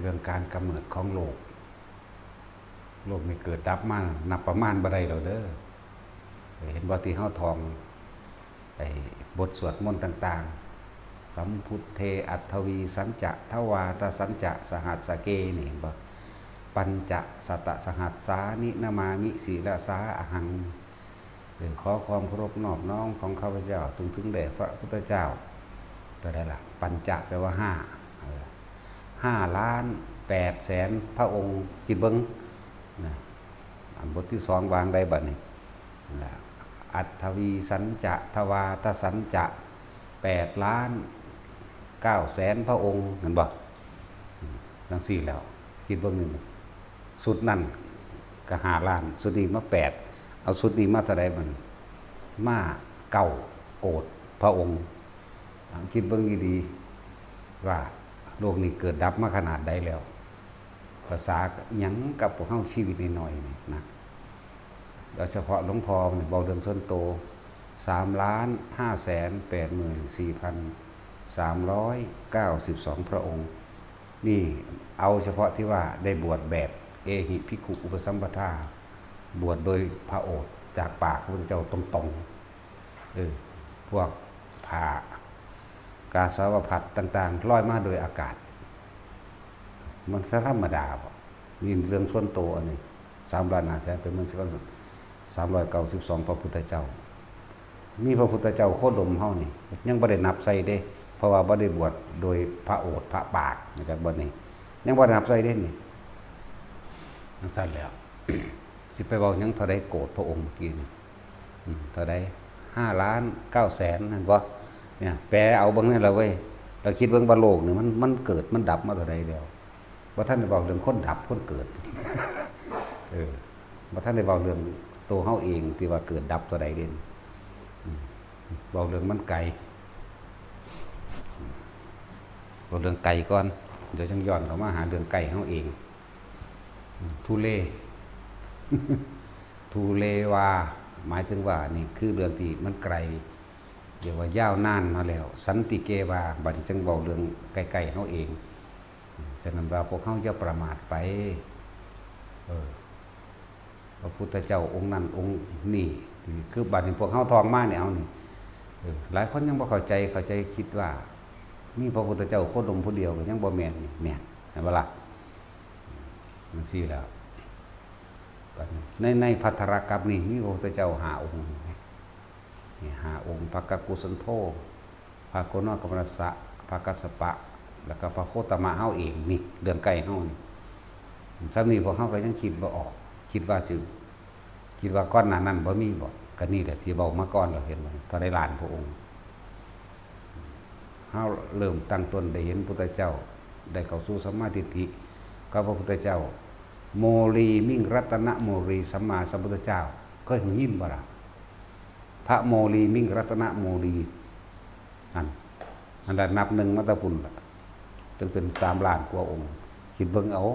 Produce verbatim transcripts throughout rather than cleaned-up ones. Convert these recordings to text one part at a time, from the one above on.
เรื่องการกำเนิดของโลก โลกนี่เกิดดับมานับประมาณบ่ได้แล้วเด้อ เห็นบ่ที่เฮาท่อง ไอ้บทสวดมนต์ต่างๆ สัมพุทเทอัตถวีสัญจะทวาทสัญจะสหัสสะเก นี่เห็นบ่ ปัญจสตสหัสสานินมามิศิรสาอหัง เออ ขอความเคารพนอบน้อมของข้าพเจ้า ถึงถึงแด่พระพุทธเจ้า ตัวใดล่ะ ปัญจะแปลว่าห้า เออ ห้าล้านแปดแสนพระองค์ คิดเบิ่งนะ อันบทที่สองวางได้บัดนี้นะ อัตถวีสัญจะทวาทสัญจะแปดล้านเก้าแสนพระองค์ เห็นบ่ อืม จังซี่แล้ว คิดเบิ่งนี่ ชุดนั่นก็ห้าล้าน ชุดนี้มาแปด เอาชุดนี้มาเท่าใดมัน มาเก้าโกฏพระองค์ คิดเบิ่งดีๆ ว่าโลกนี้เกิดดับมาขนาดใดแล้ว ภาษาหยังกับพวกเฮาชีวิตน้อยๆ นี่นะ โดยเฉพาะหลวงพ่อนี่เว้าเรื่องส่วนตัว สามล้านห้าแสนแปดหมื่นสี่พันสามร้อยเก้าสิบสองพระองค์ นี่เอาเฉพาะที่ว่าได้บวชแบบเอหิภิกขุอุปสัมปทา บวชโดยพระโอษฐ์จากปากพระพุทธเจ้าตรงๆ เออ พวกผ้ากาสาวพัสตร์ต่างๆ ลอยมาโดยอากาศ มันธรรมดาบ่ นี่เรื่องส่วนตัวอันนี้ สามล้านห้าแสนเป็นเมืองสิบสามร้อยเก้าสิบสองพระพุทธเจ้า มีพระพุทธเจ้าโคดมเฮานี่ ยังบ่ได้นับใส่เด้ เพราะว่าบ่ได้บวชโดยพระโอษฐ์พระปาก มาจากบ่นี้ ยังบ่ได้นับใส่เด้นี่ จังซั่นแล้ว สิไปเว้าหยังเท่าใดโกฏพระองค์เมื่อกี้นี่ อืม เท่าใด ห้าล้านเก้าแสน นั่นบ่ เนี่ย แปลเอาเบิ่งนั่นล่ะเว้ย เราคิดเบิ่งว่าโลกนี่มัน มันเกิดมันดับมาเท่าใดแล้ว บ่ทันได้เว้าเรื่องคนดับคนเกิด เออ บ่ทันได้เว้าเรื่องตัวเฮาเองที่ว่าเกิดดับเท่าใดเด้ อืม เว้าเรื่องมันไกล เว้าเรื่องไกลก่อน เดี๋ยวจั่งย้อนเข้ามาหาเรื่องใกล้เฮาเอง อืม ทุเล ทุเลวา หมายถึงว่านี่คือเรื่องที่มันไกล เรียกว่ายาวนานมาแล้ว สันติเกวา บัดนี้จั่งเว้าเรื่องใกล้ๆเฮาเอง ฉะนั้นว่าพวกเฮาอย่าประมาทไป เออ พระพุทธเจ้าองค์นั้นองค์นี้ คือบัดนี้พวกเฮาท่องมาเนี่ย เอานี่ เออ หลายคนยังบ่เข้าใจ เข้าใจคิดว่า มีพระพุทธเจ้าโคดมผู้เดียว ก็ยังบ่แม่นนี่ เนี่ย เห็นบ่ล่ะ จั่งซี้แล้ว บัดนี้ ใน ในภัททรกัปปนี่มีพระพุทธเจ้าห้าองค์ นี่ห้าองค์ พระกักกุสันโธ พระโกนกัมมนัสสะ พระกัสสปะ แล้วก็พระโคตมะเฮาเอง นี่เรื่องใกล้เฮานี่ ส่ำนี้พวกเฮาก็ยังคิดบ่ออก คิดว่าสิ คิดว่าก่อนหน้านั้นบ่มีบ่ ก็นี่แหละที่เว้ามาก่อน เราเห็นบ่ เท่าใดล้านพระองค์ เฮาเริ่มตั้งต้นได้เห็นพุทธเจ้า ได้เข้าสู่สัมมาทิฏฐิกับพระพุทธเจ้า โมลีมิงรัตนโมลีสัมมาสัมพุทธเจ้า เคยได้ยินบ่ล่ะ พระโมลีมิงรัตนโมลี นั่น นั่นแหละนับหนึ่งมาแต่พุ้นล่ะ จึงเป็นสามล้านกว่าองค์ คิดเบิ่งเอา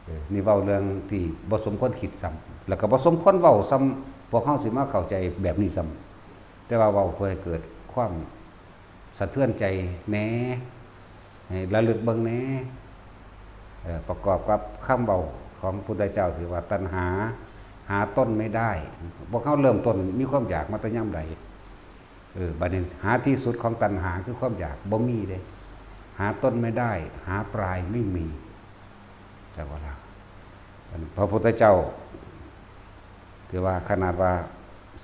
เออ นี่เว้าเรื่องที่บ่สมควรคิดซ้ำ แล้วก็บ่สมควรเว้าซ้ำ พวกเฮาสิมาเข้าใจแบบนี้ซ้ำ แต่ว่าเว้าเพื่อให้เกิดความสะเทือนใจแหน่ ให้ระลึกเบิ่งแหน่ เอ่อ ประกอบกับคำเว้าของพุทธเจ้าที่ว่าตัณหาหาต้นไม่ได้ พวกเฮาเริ่มต้นมีความอยากมาแต่ยามใด เออ บัดนี้หาที่สุดของตัณหาคือความอยากบ่มีเด้ หาต้นไม่ได้ หาปลายไม่มี แต่ว่าละ พระพุทธเจ้า ที่ว่าขนาดว่า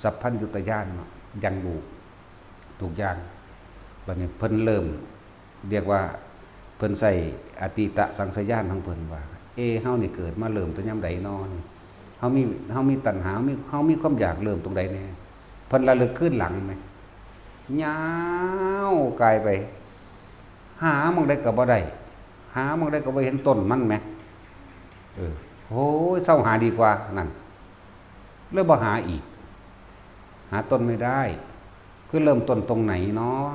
สัพพัญญุตญาณเนาะ ยังรู้ทุกอย่าง บัดนี้เพิ่นเริ่ม เรียกว่าเพิ่นใช้อตีตสังขยาญาณของเพิ่นว่า เอ เฮานี่เกิดมาเริ่มแต่ยามใดน้อนี่ เฮามี เฮามีตัณหา เฮามี เฮามีความอยากเริ่มตรงใดแน่ เพิ่นระลึกคืนหลังแหม ยาวไกลไป หาหม่องใดก็บ่ได้ หาหม่องใดก็บ่เห็นต้นมันแหม เออ โอ้ย เซาหาดีกว่า นั่น เลยบ่หาอีก หาต้นไม่ได้ คือเริ่มต้นตรงไหนเนาะ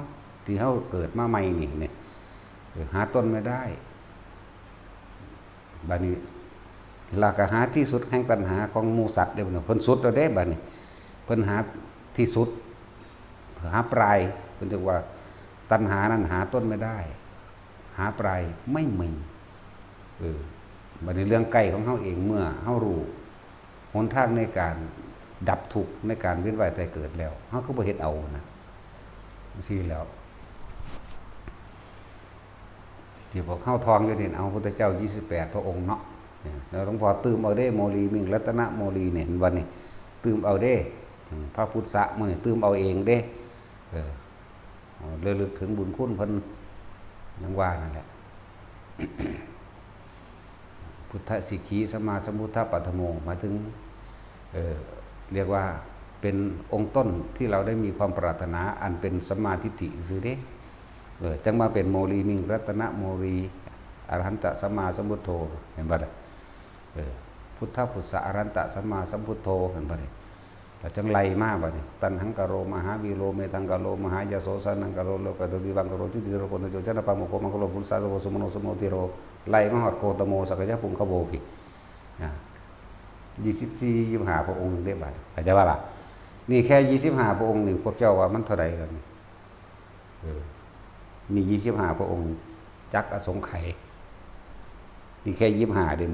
ที่เฮาเกิดมาใหม่นี่เนี่ย เออ หาต้นไม่ได้ บัดนี้ แล้วก็หาที่สุดแห่งตัณหาของหมู่สัตว์เด้ เพิ่นสุดแล้วเด้ บัดนี้ เพิ่นหาที่สุด หาปลาย เพิ่นเรียกว่าตัณหานั้นหาต้นไม่ได้ หาปลายไม่มี เออ บัดนี้เรื่องใกล้ของเฮาเอง เมื่อเฮารู้หนทางในการดับทุกข์ในการเวียนว่ายตายเกิดแล้ว เฮาคือบ่เฮ็ดเอานะ ซี่แล้ว ที่พวกเฮาท่องอยู่นี่ เอาพุทธเจ้ายี่สิบแปดพระองค์เนาะ เนี่ย แล้วหลวงพ่อตื่มเอาเด้ โมลีมิงรัตนโมลีเนี่ย เห็นบ่นี่ ตื่มเอาเด้ อืม พระพุทธะมื้อนี่ตื่มเอาเองเด้ เออ เอาระลึกถึงบุญคุณเพิ่น ยังว่านั่นแหละ พุทธสิกขีสัมมาสัมพุทธปัทโม หมายถึง เอ่อ เรียกว่าเป็นองค์ต้นที่เราได้มีความปรารถนาอันเป็นสัมมาทิฏฐิซื่อเด้ เออ จังมาเป็นโมลีมิงรัตนโมลี อรหันตสัมมาสัมพุทโธ เห็นบ่ล่ะ เออ พุทธพุทธะอรหันตสัมมาสัมพุทโธ เห็นบ่ล่ะ แล้วจังไล่มาบัดนี้ ตัณหังกะโรมหาวีโร เมธังกะโรมหายโส สะนังกะโรโลกะโต ดีวังกะโรจุติโร โกณฑโจ จนะปาโมโก มังกะโล ปุริสาสะโว สุมโน สุมโน ธีโร ไล่มาฮอดโคตโม สักยะปุงคโวพี้ อ่า ยี่สิบสี่ ยี่สิบห้า พระองค์เด้บัดนี้ เข้าใจบ่ล่ะ นี่แค่ ยี่สิบห้า พระองค์นี่ พวกเจ้าว่ามันเท่าใดแล้วนี่ เออ นี่ ยี่สิบห้า พระองค์ จักอสงไขย นี่แค่ ยี่สิบห้า เด้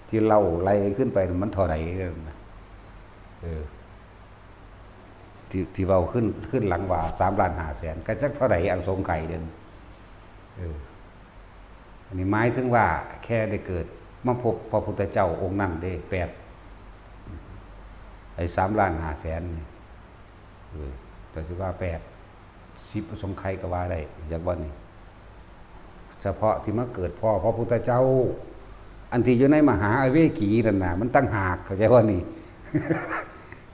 ที่เล่าไล่ขึ้นไปมันเท่าใดแล้วนะ เออ ที่ ที่เว้าขึ้น ขึ้นหลังว่า สามล้านห้าแสน ก็จักเท่าใดอสงไขยเด้ เออ อันนี้หมายถึงว่าแค่ได้เกิดมาพบพระพุทธเจ้าองค์นั้นเด้ แปด ไอ้ สามล้านห้าแสน นี่ เออ แต่สิว่า แปด สิบอสงไขยก็ว่าได้ จักบ่นี่ เฉพาะที่มาเกิดพ้อพระพุทธเจ้า อันที่อยู่ในมหาอเวกีนั่นน่ะ มันต่างหาก เข้าใจบ่นี่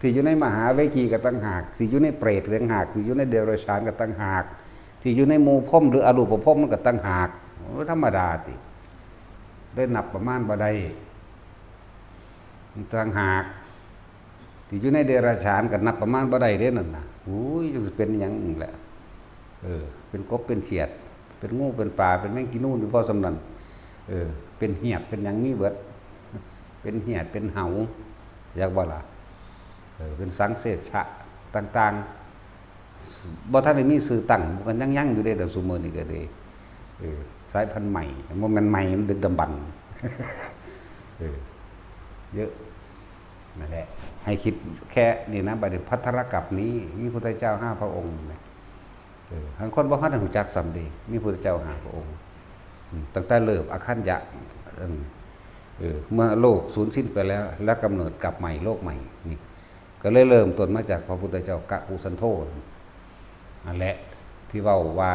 ที่อยู่ในมหาอเวกีก็ต่างหาก ที่อยู่ในเปรตก็ต่างหาก ที่อยู่ในเดรัจฉานก็ต่างหาก ที่อยู่ในหมู่พรหมหรืออรูปพรหมมันก็ต่างหาก โอ้ ธรรมดาติ ได้นับประมาณบ่ได้ มันต่างหาก ที่อยู่ในเดรัจฉานก็นับประมาณบ่ได้เด้นั่นน่ะ โอ้ย จังสิเป็นหยังแหละ เออ เป็นกบ เป็นเขียด เป็นงู เป็นปลา เป็นแมงกีนูนอยู่พอส่ำนั้น เออ เป็นเหียด เป็นหยังมีเบิด เป็นเหียด เป็นเหา จักบ่ล่ะ เออ เป็นสังเสชะต่างๆ บ่ทันได้มีชื่อตั้ง มันยังยังอยู่เด้ เดี๋ยวซุมื้อนี้ก็ดี เออ สายพันธุ์ใหม่ บ่แม่นใหม่ มันดึกดำบรรพ์ เออ เยอะ นั่นแหละ ให้คิดแค่นี้นะ บัดนี้ภัทรกัปปะนี้ มีพุทธเจ้าห้าพระองค์นะ เออ บางคนบ่ทันได้รู้จักซ้ำเด้ มีพุทธเจ้าห้าพระองค์ อืม ตั้งแต่เริ่มอคัญญะ เอิ่ม เออ เมื่อโลกสูญสิ้นไปแล้ว แล้วกำเนิดกลับใหม่ โลกใหม่ นี่ ก็เลยเริ่มต้นมาจากพระพุทธเจ้ากะกุสันโธ นั่นแหละ ที่เว้าว่า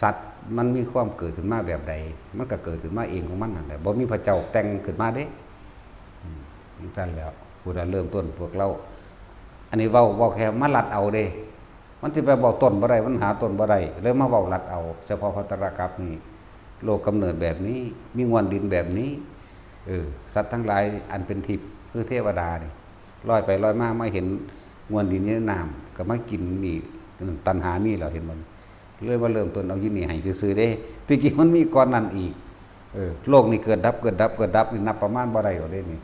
สัตว์มันมีความเกิดขึ้นมาแบบใด มันก็เกิดขึ้นมาเองของมันนั่นแหละ บ่มีพระเจ้าแต่งขึ้นมาเด้ อืม จั่งซั้นแหล้ว พุทธะเริ่มต้นพวกเรา อันนี้เว้า เว้าแค่มาลัดเอาเด้ มันสิไปเว้าต้นบ่ได้ มันหาต้นบ่ได้ เลยมาเว้าลัดเอา เฉพาะภัทรกัปปะนี้ โลกกำเนิดแบบนี้ มีง่วนดินแบบนี้ เออ สัตว์ทั้งหลายอันเป็นทิพย์ คือเทวดานี่ ลอยไปลอยมา มาเห็นง่วนดินอยู่ในน้ำ ก็มากินนี่ ตัณหามีแล้ว เห็นบ่ เลยมาเริ่มต้นเอาอยู่นี่ให้ซื่อๆเด้ ที่จริงมันมีก่อนนั้นอีก เออ โลกนี่เกิดดับ เกิดดับ เกิดดับ นี่นับประมาณบ่ได้ดอกเด้นี่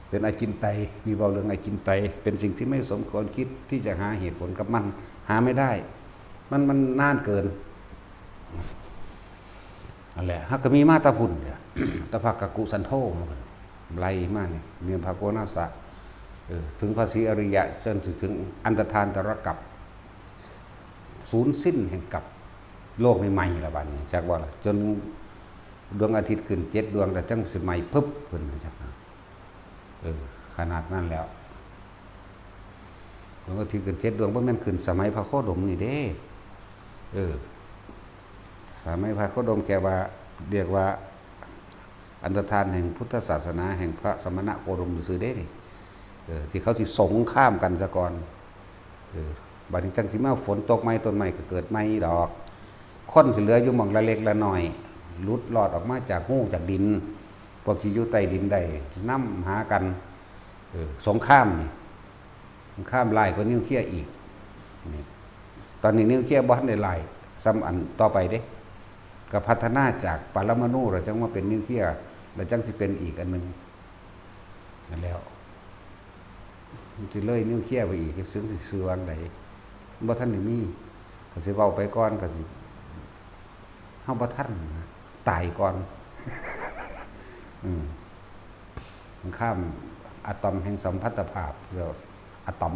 เป็นอจินไตย นี่เว้าเรื่องอจินไตย เป็นสิ่งที่ไม่สมควรคิดที่จะหาเหตุผลกับมัน หาไม่ได้ มัน มันนานเกิน นั่นแหละ เฮาก็มีมาแต่พุ้นเนี่ย แต่พระกะกุสันโธ ไล่มานี่ เนี่ย พระโกนาสะ เออ ถึงพระศรีอริยะ จนถึงอันตรธานตรกัปปะ สูญสิ้นแห่งกัปปะ โลกนี่ใหม่ละบัดนี้ จักว่าล่ะ จนดวงอาทิตย์ขึ้นเจ็ดดวง แล้วจังสิใหม่ปึ๊บขึ้น จักว่า เออ ขนาดนั้นแล้ว ดวงอาทิตย์ขึ้นเจ็ดดวง บ่แม่นขึ้นสมัยพระโคดมนี่เด้ เออ สมัยพระโคดมแกว่า เรียกว่า อันตรธานแห่งพุทธศาสนา แห่งพระสมณะโคดมซื่อเด้นี่ เออ ที่เขาสิสงครามกันซะก่อน เออ บัดนี้จังสิมาฝนตกใหม่ ต้นไม้ก็เกิดใหม่ดอก คนที่เหลืออยู่หม่องละเล็กละน้อย หลุดรอดออกมาจากฮูจากดิน พวกที่อยู่ใต้ดินได้นำหากัน เออ สงครามนี่ สงครามร้ายกว่านิวเคลียร์อีก นี่ ตอนนี้นิวเคลียร์บ่ทันได้ร้ายส่ำอันต่อไปเด้ ก็พัฒนาจากปรมาณู แล้วจังมาเป็นนิวเคลียร์ แล้วจังสิเป็นอีกอันหนึ่ง นั่นแหล้ว มันสิเลยนิวเคลียร์ไปอีก จักสิ สิชื่อว่าจั่งใด บ่ทันได้มี ก็สิเว้าไปก่อน ก็สิ เฮาบ่ทันนะ ตายก่อน อืม สงครามอะตอมแห่งสัมพันธภาพ เรียกว่าอะตอม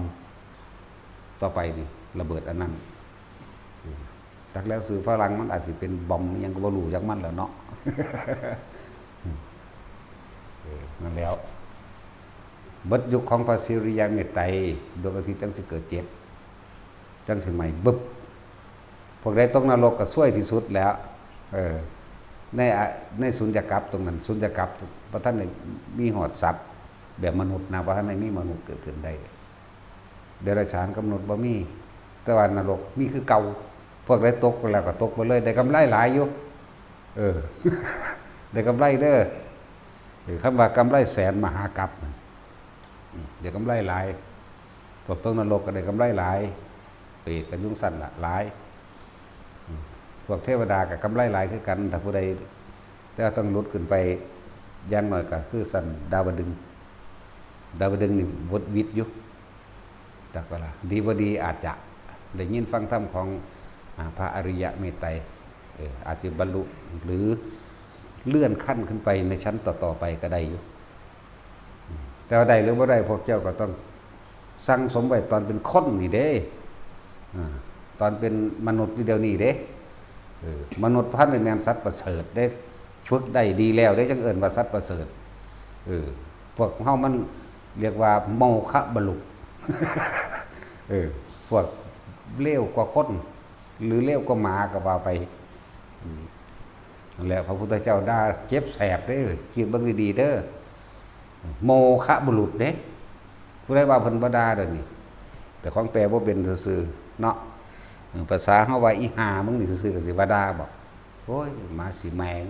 ต่อไปนี่ ระเบิดอันนั้น อืม จักแล้ว ชื่อฝรั่งมันอาจสิเป็นบอมอิหยังก็บ่รู้จักมันแหล้วเนาะ เออ นั่นแหล้ว เบิดยุคของพระสิริยะเมตไตร ดวงอาทิตย์จั่งสิเกิดเจ็ด จั่งสิไหม้บึบ พวกใดตกนรกก็ซวยที่สุดแล้ว เออ ในอะ ในสุญญากาศตรงนั้น สุญญากาศบ่ทันได้มีฮอดสัตว์แบบมนุษย์นะ บ่ทันได้มีมนุษย์เกิดขึ้นได้ เดรัจฉานกับมนุษย์บ่มี แต่ว่านรกมีคือเก่า พวกใดตกไปแล้วก็ตกไปเลย ได้กำไรหลายอยู่ เออ ได้กำไรเด้อ เออ คำว่ากำไรแสนมหากาพย์ อืม ได้กำไรหลาย พวกตกนรกก็ได้กำไรหลาย เปรตก็อยู่จั่งซั้นล่ะ หลาย อืม พวกเทวดาก็กำไรหลายคือกัน ถ้าผู้ใด แต่ว่าต้องหลุดขึ้นไปอย่างน้อยก็คือชั้นดาวดึงส์ ดาวดึงส์นี่หวุดหวิดอยู่ จักว่าล่ะ ดีบ่ดีอาจจะได้ยินฟังธรรมของ อ่า พระอริยะเมตไตร เออ อาจจะบรรลุ หรือเลื่อนขั้นขึ้นไปในชั้นต่อๆไปก็ได้อยู่ อืม แต่ว่าได้หรือบ่ได้ พวกเจ้าก็ต้องสั่งสมไว้ตอนเป็นคนนี่เด้ อ่า ตอนเป็นมนุษย์อยู่เดี๋ยวนี้เด้ เออ มนุษย์พันธุ์นี่แม่นสัตว์ประเสริฐเด้ ฝึกได้ดีแล้วเด้ จั่งเอิ้นว่าสัตว์ประเสริฐ เออ พวกเฮามันเรียกว่าโมฆะบุรุษ เออ พวกเลวกว่าคน หรือเลวกว่าหมาก็ว่าไป อืม นั่นแหละ พระพุทธเจ้าด่าเจ็บแสบเด้อ คิดเบิ่งดีๆเด้อ โมฆะบุรุษเด้ ผู้ใดว่าเพิ่นบ่ด่าเด้อนี่ แต่ของแปลบ่เป็นซื่อๆเนาะ เออ ภาษาเฮาว่าอีห่ามึงนี่ซื่อๆก็สิว่าด่าบ่ โอ้ย หมาสิแมง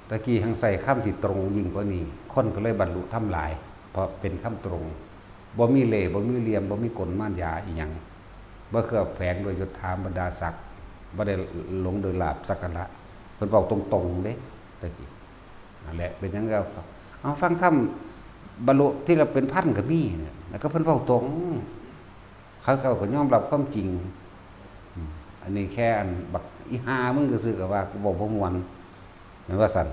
ตะกี้หั้งใช้คำที่ตรงยิ่งกว่านี้ คนก็เลยบรรลุธรรมหลาย เพราะเป็นคำตรง บ่มีเล่ห์ บ่มีเหลี่ยม บ่มีกลมายาอิหยัง บ่เคลือบแฝงด้วยยศถาบรรดาศักดิ์ บ่ได้หลงโดยลาภสักการะ เพิ่นเว้าตรงๆเด้ ตะกี้ นั่นแหละ เป็นหยังก็ เอาฟังธรรมบรรลุทีละเป็นพันก็มีเนี่ย แล้วก็เพิ่นเว้าตรง เขาเจ้าก็ยอมรับความจริง อืม อันนี้แค่อันบักอีห่ามึงซื่อๆก็ว่ากูเว้าบ่ม่วน แม่นว่าซั่น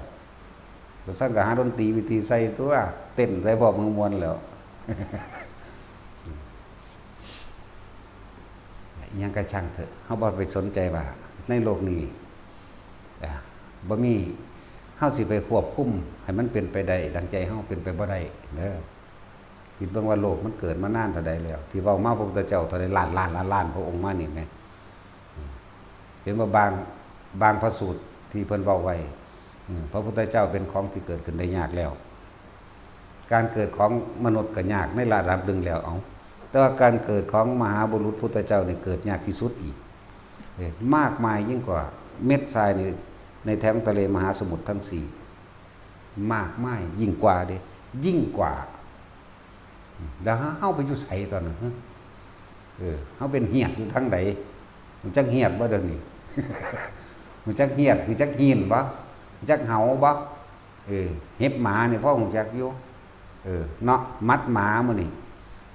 ว่าซั่นก็หาดนตรีวิธีใส่ตัว เต้นใส่พร้อมม่วนแล้ว อิหยังก็ช่างเถอะ เฮาบ่ไปสนใจว่าในโลกนี้ อ่า บ่มี เฮาสิไปควบคุมให้มันเป็นไปได้ดังใจเฮาเป็นไปบ่ได้เด้อ คิดเบิ่งว่าโลกมันเกิดมานานเท่าใดแล้ว ที่เว้ามาพระพุทธเจ้าเท่าใดล้านล้านล้านล้านพระองค์มานี่แหม เห็นว่าบาง บางพระสูตรที่เพิ่นเว้าไว้ อืม พระพุทธเจ้าเป็นของที่เกิดขึ้นได้ยากแล้ว การเกิดของมนุษย์ก็ยากในระดับหนึ่งแล้ว เอา แต่ว่าการเกิดของมหาบุรุษพุทธเจ้านี่เกิดยากที่สุดอีก เอ้ย มากมายยิ่งกว่าเม็ดทรายใน ในแถวทะเลมหาสมุทรทั้งสี่ มากมายยิ่งกว่าเด้ ยิ่งกว่า แล้วเฮา เฮาไปอยู่ไสตอนนั้น ฮะ เออ เฮาเป็นเหียดอยู่ทางใด มันจักเหียดบ่เดี๋ยวนี้ มันจักเหียด มันจักหีนบ่ มันจักเหาบ่ เออ เห็บหมานี่พ่อฮู้จักอยู่ เออ เนาะ หมัดหมามื้อนี้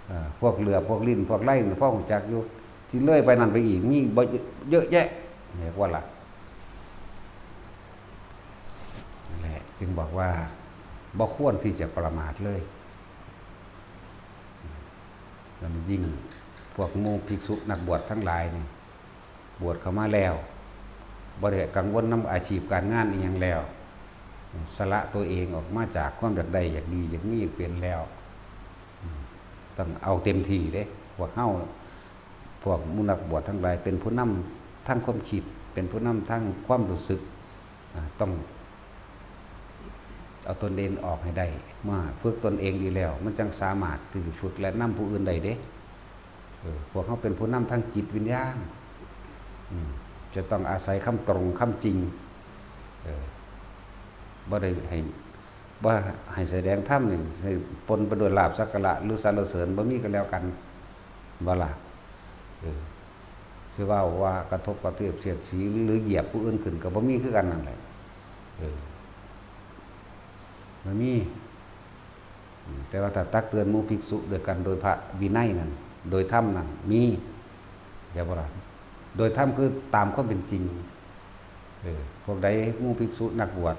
เออ พวกเหลือบ พวกลิ้น พวกไล่นี่พ่อฮู้จักอยู่ สิเลยไปนั่นไปอีก มีบ่ เยอะแยะ เรียกว่าล่ะ นั่นแหละ จึงบอกว่า บ่ควรที่จะประมาทเลย มันยิ่งพวกหมู่ภิกษุนักบวชทั้งหลายนี่ บวชเข้ามาแล้ว บ่ได้กังวลนำอาชีพการงานอิหยังแล้ว สละตัวเองออกมาจากความอยากได้ อยากดี อยากมี อยากเป็นแล้ว อืม ต้องเอาเต็มที่เด้ พวกเฮา พวกหมู่นักบวชทั้งหลาย เป็นผู้นำทางความคิด เป็นผู้นำทางความรู้สึก อ่า ต้องเอาตนเองออกให้ได้ เมื่อฝึกตนเองดีแล้ว มันจั่งสามารถที่จะฝึกและนำผู้อื่นได้เด้ เออ พวกเฮาเป็นผู้นำทางจิตวิญญาณ อืม จะต้องอาศัยคำตรง คำจริง เออ บ่ได้ให้ บ่ให้แสดงธรรมนี่ ให้ปนไปด้วยลาภสักการะ หรือสรรเสริญ บ่มีก็แล้วกัน บ่ล่ะ เออ สิว่า ว่ากระทบกระเทือนเสียดสี หรือเหยียบผู้อื่นขึ้น ก็บ่มีคือกันนั่นแหละ เออ บ่มี อืม แต่ว่าถ้าตักเตือนหมู่ภิกษุด้วยกันโดยพระวินัยนั่น โดยธรรมนั่น มี เข้าใจบ่ล่ะ? โดยธรรมคือตามความเป็นจริง เออ พวกใดหมู่ภิกษุนักบวช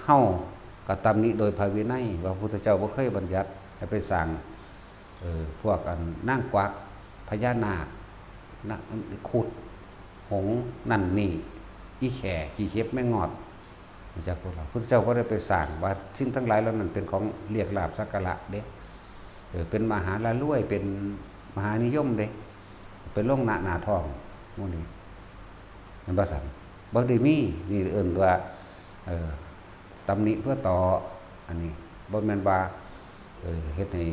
เฮาก็ตำหนิโดยพระวินัย ว่าพระพุทธเจ้าบ่เคยบัญญัติให้ไปสร้าง เออ พวกอันนางกวัก พญานาค นะ ครุฑ หงส์ นั่นนี่ อีแข่ ขี้เข็บ แมงงอด รู้จักพวกเรา พุทธเจ้าบ่ได้ไปสร้างว่าสิ่งทั้งหลายเหล่านั้นเป็นของเรียกลาภสักการะเด้ เออ เป็นมหาละรวย เป็นมหานิยมเด้ เป็นลงหน้าหน้าท้องหมู่นี้ แม่นบ่ซั่น บ่ได้มี นี่เอิ้นว่า เอ่อ ตำหนิเพื่อต่อ อันนี้บ่แม่นว่า เอ่อ เฮ็ดให้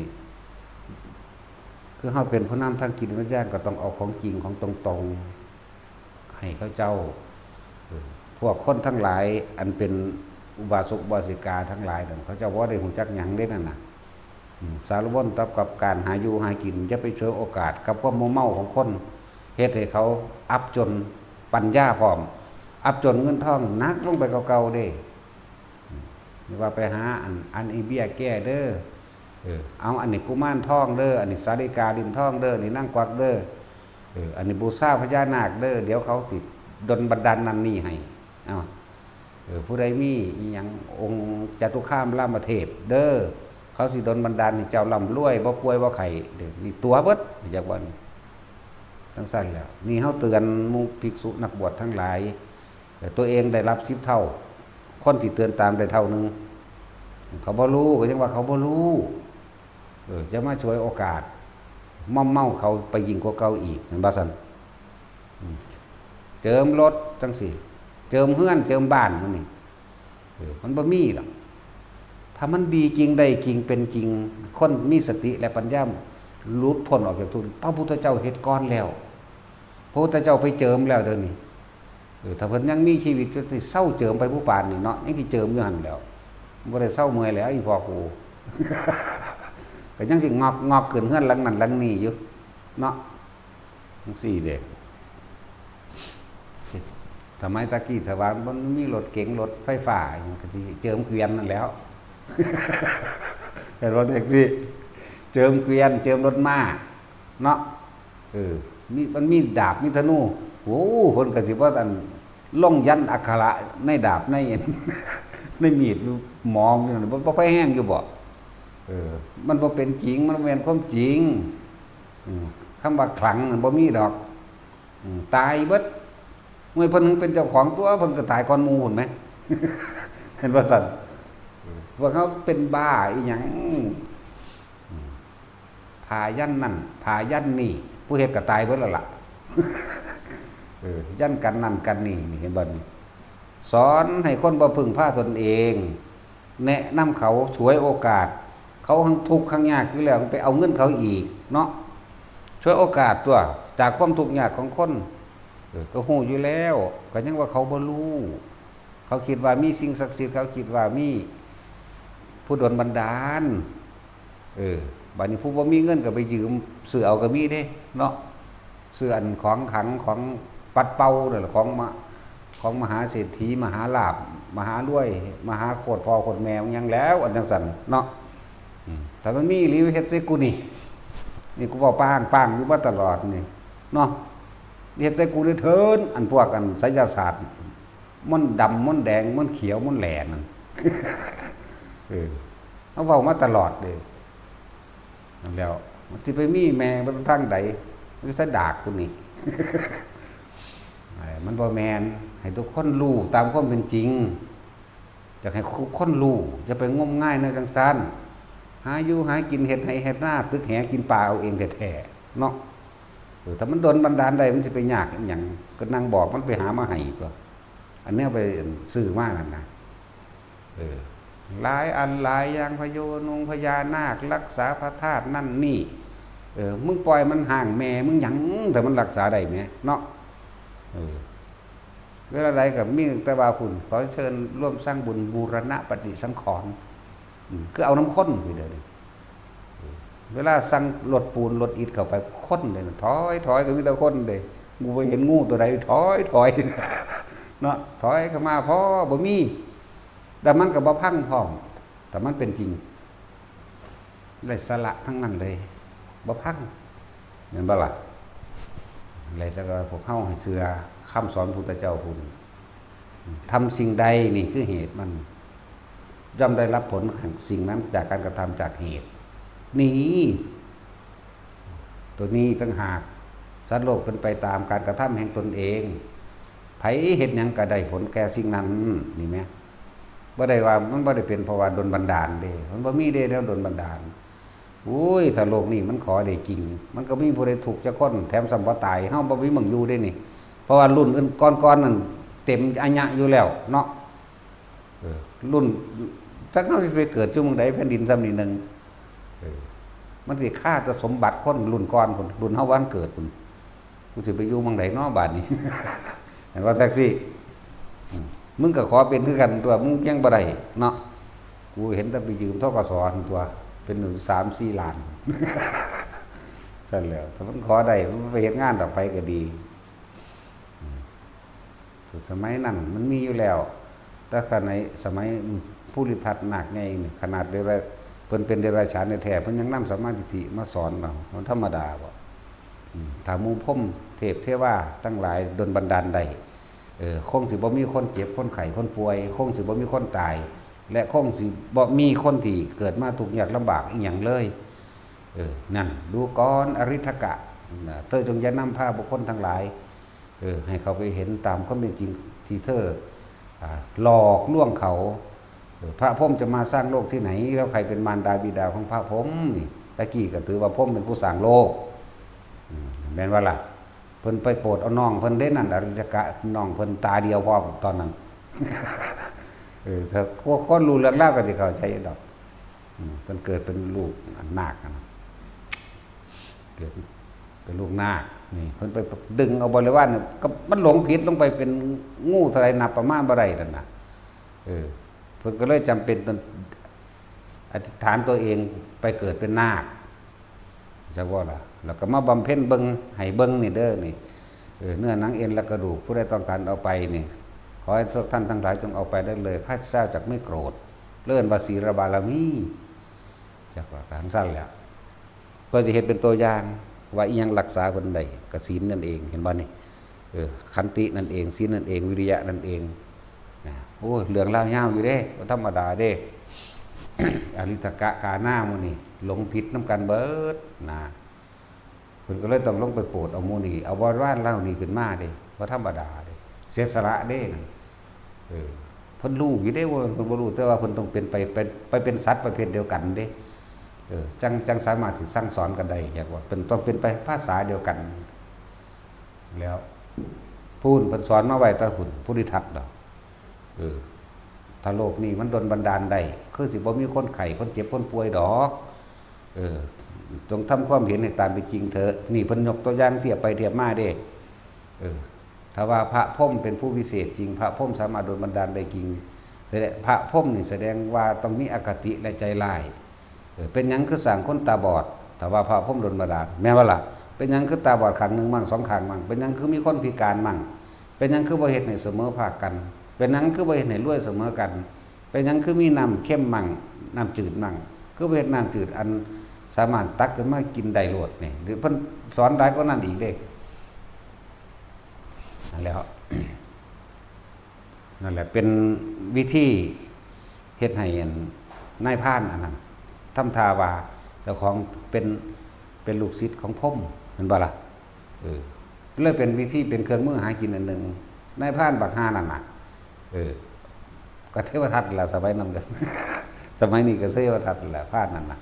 คือเฮาเป็นผู้นำทางจิตวิญญาณ ก็ต้องเอาของจริงของตรงๆ ให้เขาเจ้า เอ่อ พวกคนทั้งหลาย อันเป็นอุบาสกอุบาสิกาทั้งหลายนั่น เขาเจ้าบ่ได้รู้จักหยังเด้นั่นน่ะ อืม สารวนกับ กับการหาอยู่หากิน อย่าไปฉวยโอกาสกับความมัวเมาของคน เฮ็ดให้เขาอับจนปัญญาพร้อม อับจนเงินทองหนักลงไปกว่าเก่าเด้ อืม หรือว่าไปหาอัน อันนี้เบี้ยแก้เด้อ เออ เอาอันนี้กุมารทองเด้อ อันนี้สาลิกาลิ้นทองเด้อ อันนี้นางกวักเด้อ เออ อันนี้บูชาพญานาคเด้อ เดี๋ยวเขาสิดลบันดาลนั่นนี่ให้ เอา เออ ผู้ใดมีอิหยังองค์จตุคามรามเทพเด้อ เขาสิดลบันดาลให้เจ้าร่ำรวย บ่ป่วยบ่ไข้เด้อ นี่ตั๋วเบิด จักวัน จังซั่นแหล้ว นี่เฮาเตือนหมู่ภิกษุนักบวชทั้งหลาย เออ ตัวเองได้รับสิบเท่า คนที่เตือนตามได้เท่าหนึ่ง เขาบ่รู้ ก็ยังว่าเขาบ่รู้ เออ จะมาฉวยโอกาส ม่อมเมาเขาไปยิ่งกว่าเก่าอีก เห็นบ่ซั่น อืม เจิมรถจังซี่ เจิมเฮือน เจิมบ้านหมู่นี้ เออ มันบ่มีดอก ถ้ามันดีจริงได้จริงเป็นจริง คนมีสติและปัญญาหลุดพ้นออกจากทุกข์ พระพุทธเจ้าเฮ็ดก่อนแล้ว พระพุทธเจ้าไปเจิมแล้วเดี๋ยวนี้ เออ ถ้าเพิ่นยังมีชีวิตก็สิเซาเจิมไปผู้ปานนี่เนาะ ยังสิเจิมอยู่หั่นแหล้ว บ่ได้เซาเมื่อยแล้วอีพ่อกู ก็ยังสิงอก งอกขึ้นเฮือนหลังนั้นหลังนี้อยู่เนาะ จังซี่เด้ สมัยตะกี้ถ้าว่ามันมีรถเก๋งรถไฟฟ้าอิหยังก็สิเจิมเกวียนนั่นแหล้ว เห็นบ่แท็กซี่ เจิมเกวียน เจิมรถม้า เนาะ เออ มี มันมีดาบ มีธนู โอ้ เพิ่นก็สิว่าอัน ลงยันต์อักขระในดาบใน ในมีดหมออยู่นั่น บ่ บ่ไปแฮงอยู่บ่ เออ มันบ่เป็นจริง มันบ่แม่นความจริง อืม คำว่าขลังมันบ่มีดอก อืม ตายเบิด เมื่อเพิ่นเป็นเจ้าของตั๋ว เพิ่นก็ตายก่อนหมู่พุ้นแหม เห็นบ่ซั่น พวกเขาเป็นบ้าอีหยัง อืม ผ้ายันนั่น ผ้ายันนี่ ผู้เฮ็ดก็ตายเบิดแล้วล่ะ เออ ยันกันนั่นกันนี่ นี่เห็นบ่นี่ สอนให้คนบ่พึ่งพาตนเอง แนะนำเขาฉวยโอกาส เขาทั้งทุกข์ทั้งยากอยู่แล้ว ไปเอาเงินเขาอีกเนาะ ฉวยโอกาสตัว จากความทุกข์ยากของคน เออ ก็ฮู้อยู่แล้ว ก็ยังว่าเขาบ่รู้ เขาคิดว่ามีสิ่งศักดิ์สิทธิ์ เขาคิดว่ามีผู้ดลบันดาล เออ บัดนี้ผู้บ่มีเงินก็ไปยืมซื้อเอาก็มีเด้เนาะ ซื้ออันของขลังของปัดเป่านั่นแหละ ของมะ ของมหาเศรษฐี มหาลาภ มหารวย มหาโคตรพ่อโคตรแม่หยังแล้ว อันจังซั่นเนาะ อืม ถ้ามันมีอีหลีเฮ็ดใส่กูนี่ นี่กูเว้าป้างๆอยู่มาตลอดนี่เนาะ เฮ็ดใส่กูนี่เถิน อันพวกอันไสยศาสตร์ มนต์ดำ มนต์แดง มนต์เขียว มนต์แหล่นั่น เออ เขาเว้ามาตลอดเด้ นั่นแหล้ว มันสิไปมีแม่บ่ทางใด มันสิดากกูนี่ เออ มันบ่แม่น ให้ทุกคนรู้ตามความเป็นจริง อยากให้ทุกคนรู้ อย่าไปงมงายแนวจังซั่น หาอยู่หากิน เฮ็ดไร่เฮ็ดนา ตึกแหกินปลาเอาเองแท้ๆ เนาะ เออ ถ้ามันดลบันดาลได้ มันสิไปยากอิหยัง ก็นั่งบอกมันไปหามาให้ตั๊ว อันเนี้ยไปซื้อมานั่นนะ เออ หลายอันหลายอย่าง พญานุงพญานาค รักษาพระธาตุนั่นนี่ เออ มึงปล่อยมันห้างแม่มึงหยัง แต่มันรักษาได้แหมเนาะ เออ เวลาใดก็มีแต่ว่าพุ้น ขอเชิญร่วมสร้างบุญบูรณะปฏิสังขรณ์ อืม คือเอานำคนไปเด้อ เวลาสั่งรถปูนรถอิฐเข้าไป คนเด้นะ ถอย ถอย ก็มีแต่คนเด้ กูบ่เห็นงูตัวใด ถอย ถอย เนาะ ถอยเข้ามา พอบ่มี แต่มันก็บ่พังพร้อม แต่มันเป็นจริง ได้สาระทั้งนั้นเลย บ่พัง เห็นบ่ล่ะ อะไร แต่ว่าพวกเฮาให้เชื่อคำสอนพุทธเจ้าพุ้น ทำสิ่งใด นี่คือเหตุมัน ย่อมได้รับผลแห่งสิ่งนั้นจากการกระทำจากเหตุ นี่ ตัวนี้ต่างหาก สัตว์โลกเป็นไปตามการกระทำแห่งตนเอง ไผเฮ็ดหยังก็ได้ผลแก่สิ่งนั้น นี่แหม บ่ได้ว่า มันบ่ได้เป็นเพราะว่าดลบันดาลเด้ มันบ่มีเด้แนวดลบันดาล โอ้ย ถ้าโลกนี้มันขอได้จริง มันก็มีผู้ใดทุกข์จักคน แถมซ้ำบ่ตาย เฮาบ่มีหม่องอยู่เด้นี่ เพราะว่ารุ่นอื่นก่อนๆนั่นเต็มอาญะอยู่แล้วเนาะ เออ รุ่น จักเฮาสิไปเกิดอยู่หม่องใด แผ่นดินซ้ำนี่หนึ่ง เออ มันสิคาแต่สมบัติคนรุ่นก่อนพุ้น รุ่นเฮาบ่ทันเกิดพุ้น กูสิไปอยู่หม่องใดน้อบาดนี้ เห็นว่าแท็กซี่ อืม มึงก็ขอเป็นคือกันตัว มึงยังบ่ได้เนาะ กูเห็นแต่ไปยืม ธ.ก.ส. หั่นตัว เป็นหนึ่งสามสี่ล้าน ซั่นแหล้ว ถ้ามันขอได้ มันไปเฮ็ดงานดอก ไผก็ดี อืม สมัยนั้นมันมีอยู่แล้ว แต่ขณะสมัยภูริทัตนาคใหญ่นี่ ขนาดเดรัจ เพิ่นเป็นเดรัจฉานแท้ๆ เพิ่นยังนำสัมมาทิฏฐิมาสอนเรา มันธรรมดาบ่ อืม ถ้าหมู่พรหมเทพเทวาทั้งหลายดลบันดาลได้ เออ คงสิบ่มีคนเจ็บ คนไข้ คนป่วย คงสิบ่มีคนตาย และคงสิบ่มีคนที่เกิดมาทุกข์ยากลำบากอีหยังเลย เออ นั่น ดูก่อนอริทกะ นะ เธอจงอย่านำพาบุคคลทั้งหลาย เออ ให้เขาไปเห็นตามความเป็นจริงที่เธอ อ่า หลอกลวงเขา เออ พระพรหมจะมาสร้างโลกที่ไหน แล้วใครเป็นมารดาบิดาของพระพรหมนี่ ตะกี้ก็ถือว่าพรหมเป็นผู้สร้างโลก อืม แม่นว่าล่ะ เพิ่นไปโปรดเอาน้องเพิ่นเด้นั่น อริทกะ น้องเพิ่นตาเดียวพร้อมตอนนั้น เออ ถ้าพวกคนรู้เรื่องราวก็สิเข้าใจดอก อืม เพิ่นเกิดเป็นลูกนาคอะนะ เกิดเป็นลูกนาค นี่ เพิ่นไปดึงเอาบริวารเนี่ย ก็มันหลงผิดลงไปเป็นงูเท่าใดนับประมาณบ่ได้นั่นน่ะ เออ เพิ่นก็เลยจำเป็นต้องอธิษฐานตัวเองไปเกิดเป็นนาค จักบ่ล่ะ แล้วก็มาบำเพ็ญเบิ่ง ให้เบิ่งนี่เด้อนี่ เออ เนื้อหนังเอ็นและกระดูก ผู้ใดต้องการเอาไปนี่ ขอให้ทุกท่านทั้งหลายจงเอาไปได้เลย ข้าพเจ้าจักไม่โกรธ เอิ้นว่าศีลบารมี จักว่าจั่งซั่นแหละ ก็สิเฮ็ดเป็นตัวอย่างว่าอิหยังรักษาเพิ่นได้ ก็ศีลนั่นเอง เห็นบ่นี่ เออ ขันตินั่นเอง ศีลนั่นเอง วิริยะนั่นเอง นะ โอ้ย เรื่องราวยาวอยู่เด้ บ่ธรรมดาเด้ อริทกะ กานาหมู่นี่ หลงผิดนำกันเบิดนะ เพิ่นก็เลยต้องลงไปโปรดเอาหมู่นี่ เอาบริวารเหล่านี้ขึ้นมาเด้ บ่ธรรมดาเด้ เสียสละเด้นั่น เออ เพิ่นรู้อยู่เด้ว่าเพิ่นบ่รู้ แต่ว่าเพิ่นต้องเป็นไป ไป ไปเป็นสัตว์ประเภทเดียวกันเด้ เออ จั่ง จั่งสามารถสิสั่งสอนกันได้ อยากว่าเพิ่นต้องเป็นไปภาษาเดียวกัน แล้ว พู้นเพิ่นสอนมาไว้แต่พู้น ภูริทัตดอก เออ ถ้าโลกนี้มันดลบันดาลได้ คือสิบ่มีคนไข้ คนเจ็บ คนป่วยดอก เออ จงทำความเห็นให้ตามเป็นจริงเถอะ นี่เพิ่นยกตัวอย่างเทียบไปเทียบมาเด้ เออ ถ้าว่าพระพรหมเป็นผู้วิเศษจริง พระพรหมสามารถดลบันดาลได้จริง แสดง พระพรหมนี่แสดงว่าต้องมีอคติและใจร้าย เออ เป็นหยังคือสร้างคนตาบอด ถ้าว่าพระพรหมดลบันดาล แม่นบ่ล่ะ เป็นหยังคือตาบอดข้างหนึ่งมั่ง สองข้างมั่ง เป็นหยังคือมีคนพิการมั่ง เป็นหยังคือบ่เฮ็ดให้เสมอภาคกัน เป็นหยังคือบ่เฮ็ดให้รวยเสมอกัน เป็นหยังคือมีน้ำเค็มมั่ง น้ำจืดมั่ง คือบ่เฮ็ดน้ำจืดอันสามารถตักขึ้นมากินได้โลดนี่ หรือเพิ่นสอนหลายกว่านั้นอีกเด้ นั่นแหละ นั่นแหละ เป็นวิธีเฮ็ดให้อันนายพรานอันนั้นทำท่าว่าเจ้าของเป็น เป็นลูกศิษย์ของพรหม แม่นบ่ล่ะ เออ เลยเป็นวิธี เป็นเครื่องมือหากินอันหนึ่ง นายพรานบักห่านั่นน่ะ เออ ก็เทวทัตแหละ สมัยนั้นก็ สมัยนี้ก็เทวทัตแหละ พรานนั่นน่ะ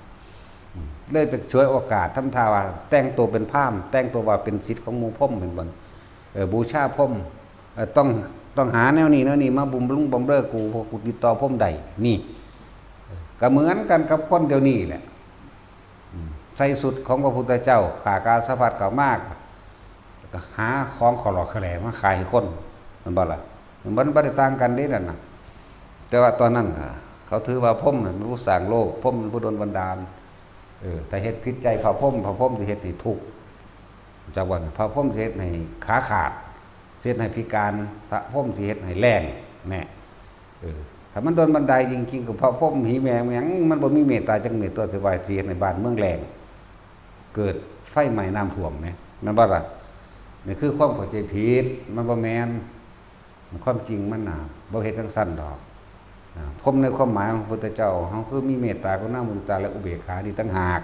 อืม เลยไปฉวยโอกาสทำท่าว่าแต่งตัวเป็นพราหมณ์ แต่งตัวว่าเป็นศิษย์ของหมู่พรหม แม่นบ่ เออ บูชาพรหม เอ่อ ต้อง ต้องหาแนวนี้แนวนี้มาบำรุงบำเรอกู เพราะกูติดต่อพรหมได้ นี่ เออ ก็เหมือนกันกับคนเดี๋ยวนี้แหละ อืม ใส่ชุดของพระพุทธเจ้า ข้ากาสาวพัสเข้ามา ก็หาของขอหลอกขอแหลมาขายให้คน แม่นบ่ล่ะ มันบ่ได้ต่างกันเด้นั่นน่ะ แต่ว่าตอนนั้นน่ะ เขาถือว่าพรหมน่ะเป็นผู้สร้างโลก พรหมเป็นผู้ดลบันดาล เออ ถ้าเฮ็ดผิดใจพระพรหม พระพรหมสิเฮ็ดให้ทุกข์ จักว่าพระพรหมสิเฮ็ดให้ขาขาด สิเฮ็ดให้พิการ พระพรหมสิเฮ็ดให้แล้ง แน่ เออ ถ้ามันดลบันดาลจริงๆ ก็พระพรหมหีแม่งหยัง มันบ่มีเมตตาจักเม็ด ตัวสิว่าสิเฮ็ดให้บ้านเมืองแล้ง เกิดไฟไหม้น้ำท่วมแหม แม่นบ่ล่ะ นี่คือความเข้าใจผิด มันบ่แม่น ความจริงมันน่ะ บ่เฮ็ดจั่งซั้นดอก อ่า พรหมในความหมายของพระพุทธเจ้า เฮาคือมีเมตตากรุณามุทิตา และอุเบกขานี่ต่างหาก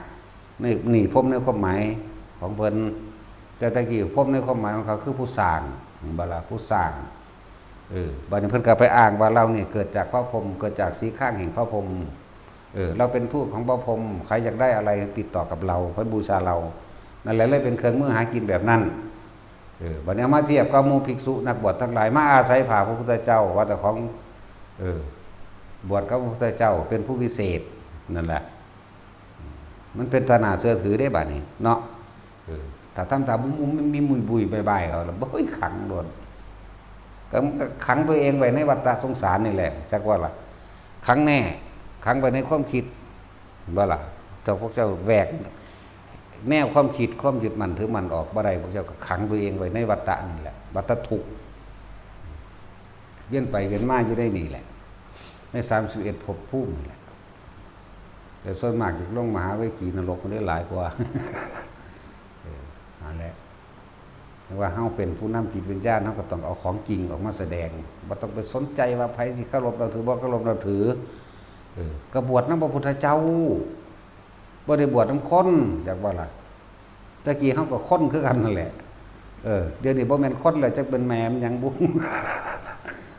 นี่ นี่พรหมในความหมายของเพิ่น แต่ตะกี้พรหมในความหมายของเขาคือผู้สร้าง เห็นบ่ล่ะ ผู้สร้าง เออ บัดนี้เพิ่นก็ไปอ้างว่าเรานี่เกิดจากพระพรหม เกิดจากสีข้างแห่งพระพรหม เออ เราเป็นทูตของพระพรหม ใครอยากได้อะไรติดต่อกับเรา เพิ่นบูชาเรา นั่นแหละเลยเป็นเครื่องมือหากินแบบนั้น เออ บัดนี้เอามาเทียบกับหมู่ภิกษุนักบวชทั้งหลาย มาอาศัยพระพุทธเจ้า ว่าแต่ของ เออ บวชกับพระพุทธเจ้าเป็นผู้วิเศษ นั่นแหละ มันเป็นตาหน้าเชื่อถือได้บัดนี้เนาะ เออ ถ้าทำตามมุมๆ มีมุยบุยบายๆ เขาแล้ว บ่ย ขังโดน ก็มันก็ขังตัวเองไว้ในวัฏสงสารนี่แหละ จักว่าล่ะ ขังแน่ ขังไว้ในความคิด บ่ล่ะ แต่พวกเจ้าแหวกแนวความคิด ความยึดมั่นถือมั่นออกบ่ได้ พวกเจ้าก็ขังตัวเองไว้ในวัฏฏะนี่แหละ วัฏฏะทุกข์ เวียนไปเวียนมาอยู่ได้นี่แหละ ในสามสิบเอ็ดภพภูมินี่แหละ แต่ส่วนมากจะลงมหาเวทีนรกมันได้หลายกว่า เออ นั่นแหละ แต่ว่าเฮาเป็นผู้นำจิตวิญญาณ เฮาก็ต้องเอาของจริงออกมาแสดง บ่ต้องไปสนใจว่าไผสิเคารพนับถือ บ่เคารพนับถือ เออ ก็บวชนำพระพุทธเจ้า บ่ได้บวชนำคน จักว่าล่ะ ตะกี้เฮาก็คนคือกันนั่นแหละ เออ เดี๋ยวนี้บ่แม่นคนแล้ว จักเป็นแม่มันหยังบุ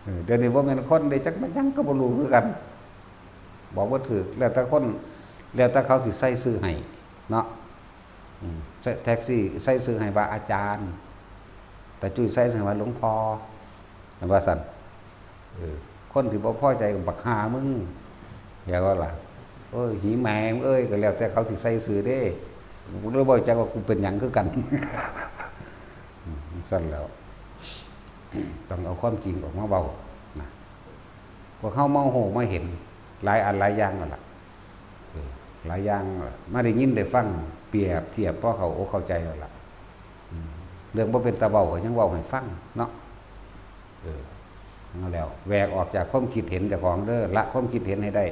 เออ เดี๋ยวนี้บ่แม่นคนเด้ จักมันหยังก็บ่รู้คือกัน บอกบ่ถูก แล้วแต่คน แล้วแต่เขาสิใส่ชื่อให้เนาะ อืม แท็กซี่ใส่ชื่อให้ว่าอาจารย์ ตาจุ้ยใส่ชื่อให้ว่าหลวงพ่อ ว่าซั่น เออ คนที่บ่พอใจก็บักห่ามึง อยากว่าล่ะ เอ้ย หีแม่มึงเอ้ย ก็แล้วแต่เขาสิใส่ชื่อเด้ กูเลยบ่จักว่ากูเป็นหยังคือกัน อืม ซั่นแล้ว ต้องเอาความจริงออกมาเว้านะ พวกเฮามาฮู้มาเห็นหลายอันหลายอย่างแล้วล่ะ เออ หลายอย่างแล้วล่ะ มาได้ยินได้ฟัง เปรียบเทียบพอเข้าอกเข้าใจแล้วล่ะ อืม เรื่องบ่เป็นตาเว้าก็ยังเว้าให้ฟังเนาะ เออ เอาแล้ว แหวกออกจากความคิดเห็นเจ้าของเด้อ ละความคิดเห็นให้ได้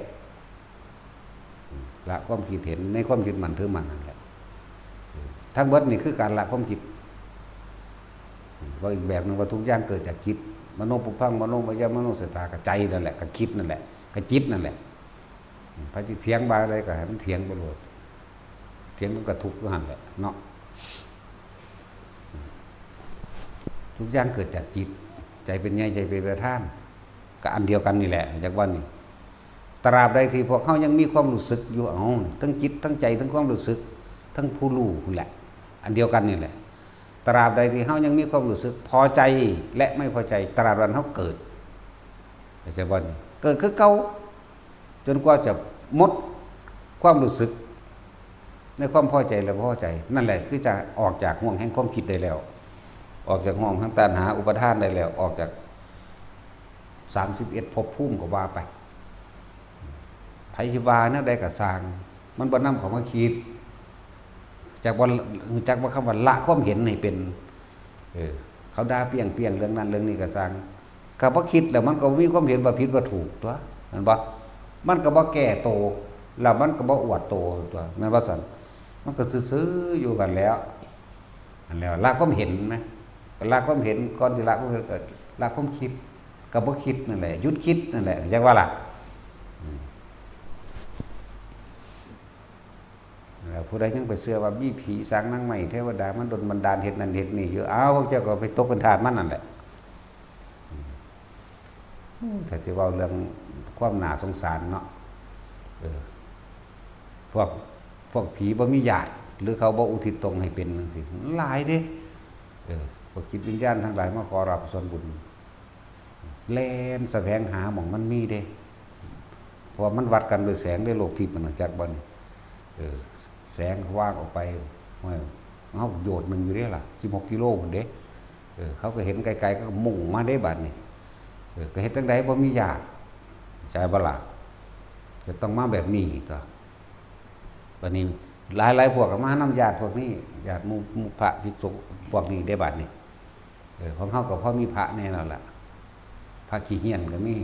อืม ละความคิดเห็นในความยึดมั่นถือมั่นนั่นแหละ อืม ทั้งเบิดนี่คือการละความคิด อืม เว้าอีกแบบหนึ่งว่าทุกอย่างเกิดจากจิต มโนปุพพัง มโนมยะ มโนสตา ก็ใจนั่นแหละ ก็คิดนั่นแหละ ก็จิตนั่นแหละ อืม ไผสิเถียงว่าอะไรก็ให้มันเถียงไปโลด เถียงมันก็ทุกข์อยู่หั่นแหละเนาะ ทุกอย่างเกิดจากจิต ใจเป็นใหญ่ ใจเป็นประธาน ก็อันเดียวกันนี่แหละ จักว่านี่ ตราบใดที่พวกเฮายังมีความรู้สึกอยู่ เอ้า ทั้งจิต ทั้งใจ ทั้งความรู้สึก ทั้งผู้รู้นั่นแหละ อันเดียวกันนี่แหละ ตราบใดที่เฮายังมีความรู้สึกพอใจและไม่พอใจ ตราบนั้นเฮาเกิด เข้าใจบ่นี่ เกิดคือเก่า จนกว่าจะหมดความรู้สึก ในความพอใจและบ่พอใจ นั่นแหละคือจะออกจากห่วงแห่งความคิดได้แล้ว ออกจากห่วงแห่งตัณหาอุปาทานได้แล้ว ออกจาก สามสิบเอ็ดภพภูมิก็ว่าไป ไผสิว่าแนวใดก็ซ่าง มันบ่นำเข้ามาคิด จักว่า จักว่าคำว่าละความเห็นให้เป็น เออ เขาด่าเปรี้ยงๆ เรื่องนั้นเรื่องนี้ก็ซ่าง ก็บ่คิดแล้วมันก็มีความเห็นว่าผิดว่าถูกตั๊ว แม่นบ่ มันก็บ่แก้โต แล้วมันก็บ่อวดโตตั๊ว แม่นบ่ซั่น มันก็ซื่อๆ อยู่กันแล้ว อันแล้วละความเห็นนะ ละความเห็น ก่อนสิละความเห็นก็ละความคิด ก็บ่คิดนั่นแหละ หยุดคิดนั่นแหละ จักว่าล่ะ อืม แล้วผู้ใดยังไปเชื่อว่ามีผีสางนางไม้เทวดามันดลบันดาลเฮ็ดนั่นเฮ็ดนี่อยู่ อ้าว พวกเจ้าก็ไปตกเป็นทาสมันนั่นแหละ อืม ถ้าสิเว้าเรื่องความน่าสงสารเนาะ เออ พวก พวกผีบ่มีญาติ หรือเขาบ่อุทิศตนให้เป็นจั่งซี้ หลายเด้ เออ พวกจิตวิญญาณทั้งหลายมาขอรับส่วนบุญ แล่นแสวงหาหม่องมันมีเด้ เพราะว่ามันวัดกันด้วยแสงเด้ โลกทิพย์มันน่ะ จักบ่นี่ เออ แสงวางออกไป โอ้ย เฮาโยชน์หนึ่งอยู่เด้ล่ะ สิบหกกิโลพุ้นเด้ เออ เขาก็เห็นไกลๆ เขาก็มุ่งมาเด้บัดนี้ เออ ก็เฮ็ดจั่งใดบ่มีญาติ ใช่บ่ล่ะ ก็ต้องมาแบบนี้ตั๊ว บัดนี้หลายๆ พวกก็มานำญาติพวกนี้ ญาติหมู่ หมู่พระภิกษุพวกนี้เด้บัดนี้ เออ ของเฮาก็พอมีพระแน่แล้วล่ะ พระขี้เหี้ยนก็มี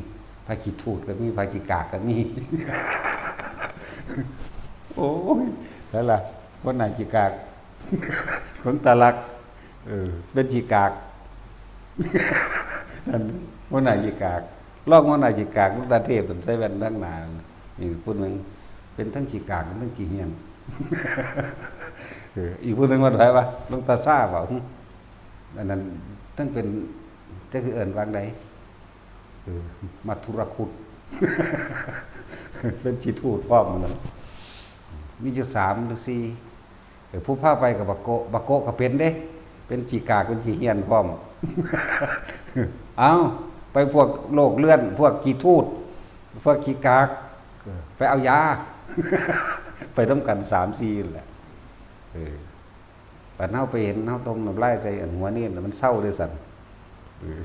พระขี้ถูดก็มี พระขี้กากก็มี โอ้ย แล้วล่ะ คนไหนขี้กาก คนตาลัก เออ เป็นขี้กาก นั่นหัวหน้าขี้กาก รองหัวหน้าขี้กาก หลวงตาเทพ ใส่แว่นทั้งหน้า นี่ผู้หนึ่ง เป็นทั้งขี้กาก เป็นทั้งขี้เฮี้ยน เออ อีกผู้หนึ่งว่าไผวะ หลวงตาซ่าบ่ อันนั้น ทั้งเป็น จักสิเอิ้นว่าได เออ มัทุรคุต เป็นขี้ทูตพร้อมนั่น มีอยู่สามหรือสี่ เออ ผู้พาไปกับบักโกะ บักโกะก็เป็นเด้ เป็นขี้กาก เป็นขี้เฮี้ยนพร้อม เอ้า ไปพวกโรคเลื่อน พวกขี้ทูต พวกขี้กาก เออ ไปเอายา ไปนำกันสามสี่นั่นแหละ เออ บัดเฮาไปเห็น เฮาต้มน้ำลายใส่อันหัวเนนน่ะ มันเซาเด้ซั่น เออ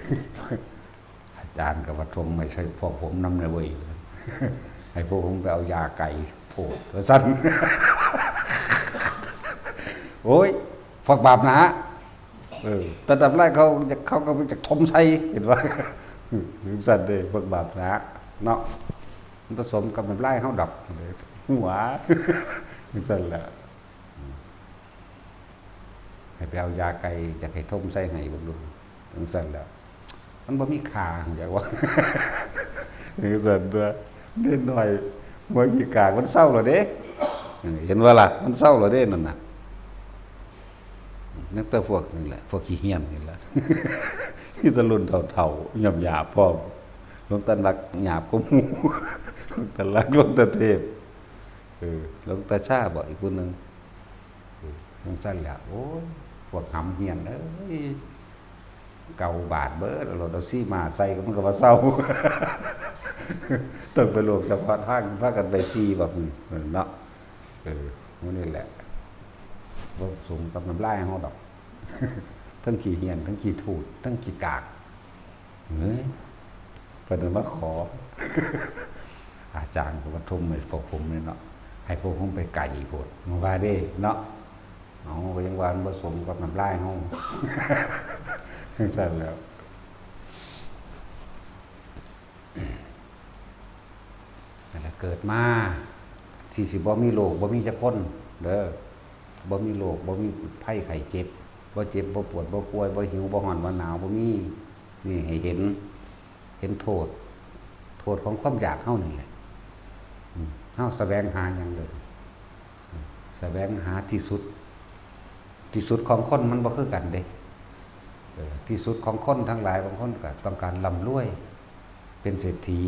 อาจารย์ก็ว่า "ทรงไม่ใช่พวกผมนำนะเว้ย" ให้พวกผมไปเอายาไก่โพดว่าซั่น โอ้ย พวกบาปหนา เออ แต่น้ำลายเขา เขาก็จะถมใส่ เห็นบ่ ซั่นเด้ พวกบาปหนา เนาะ มันผสมกับน้ำลายเฮาดอก หัว ซั่นแหละ ให้ไปเอายาไก่ อยากให้ถมใส่ให้เบิ่งดู จั่งซั่นแหละ มันบ่มีค่า อยากว่า จั่งซั่นตั๊ว เด็กน้อย หัวขี้กากมันเซาแล้วเด้ เออ เห็นบ่ล่ะ มันเซาแล้วเด้นั่นน่ะ นักแต่พวกนี่แหละ พวกขี้เฮี้ยนนี่แหละ มีแต่รุ่นเฒ่าๆ หยาบๆ พร้อม หลวงตาหลักหยาบกว่าหมู่ หลวงตาหลัก หลวงตาเทพ เออ หลวงตาชาบ่ อีกผู้หนึ่ง เออ จั่งซั่นแหละ โอ้ย พวกหำเฮี้ยนเอ้ย เก่าบาดเบิด เอารถเอาซี่มาใส่ก็มันก็บ่เซา ต้องไปโรงเฉพาะทาง พากันไปซี่บักนี่เนาะ เออ มื้อนี้แหละ บ่สมกับน้ำลายเฮาดอก ทั้งขี้เฮี้ยน ทั้งขี้ทูต ทั้งขี้กาก เฮ้ย เพิ่นมาขอ อาจารย์ก็มาชมให้พวกผมนี่เนาะ ให้พวกผมไปไกลโพด มันว่าเด้เนาะ เอา ก็ยังว่ามันบ่สมกับน้ำลายเฮา จั่งซั่นแหล้ว นั่นแหละ เกิดมา ที่สิบ่มีโรค บ่มีจักคนเด้อ บ่มีโรค บ่มีภัยไข้เจ็บ บ่เจ็บ บ่ปวด บ่ป่วย บ่หิว บ่ร้อน บ่หนาว บ่มี นี่ให้เห็น เห็นโทษ โทษของความอยากเฮานี่แหละ อืม เฮาแสวงหาหยังเด้อ อืม แสวงหาที่สุด ที่สุดของคนมันบ่คือกันเด้ เออ ที่สุดของคนทั้งหลาย บางคนก็ต้องการร่ำรวย เป็นเศรษฐี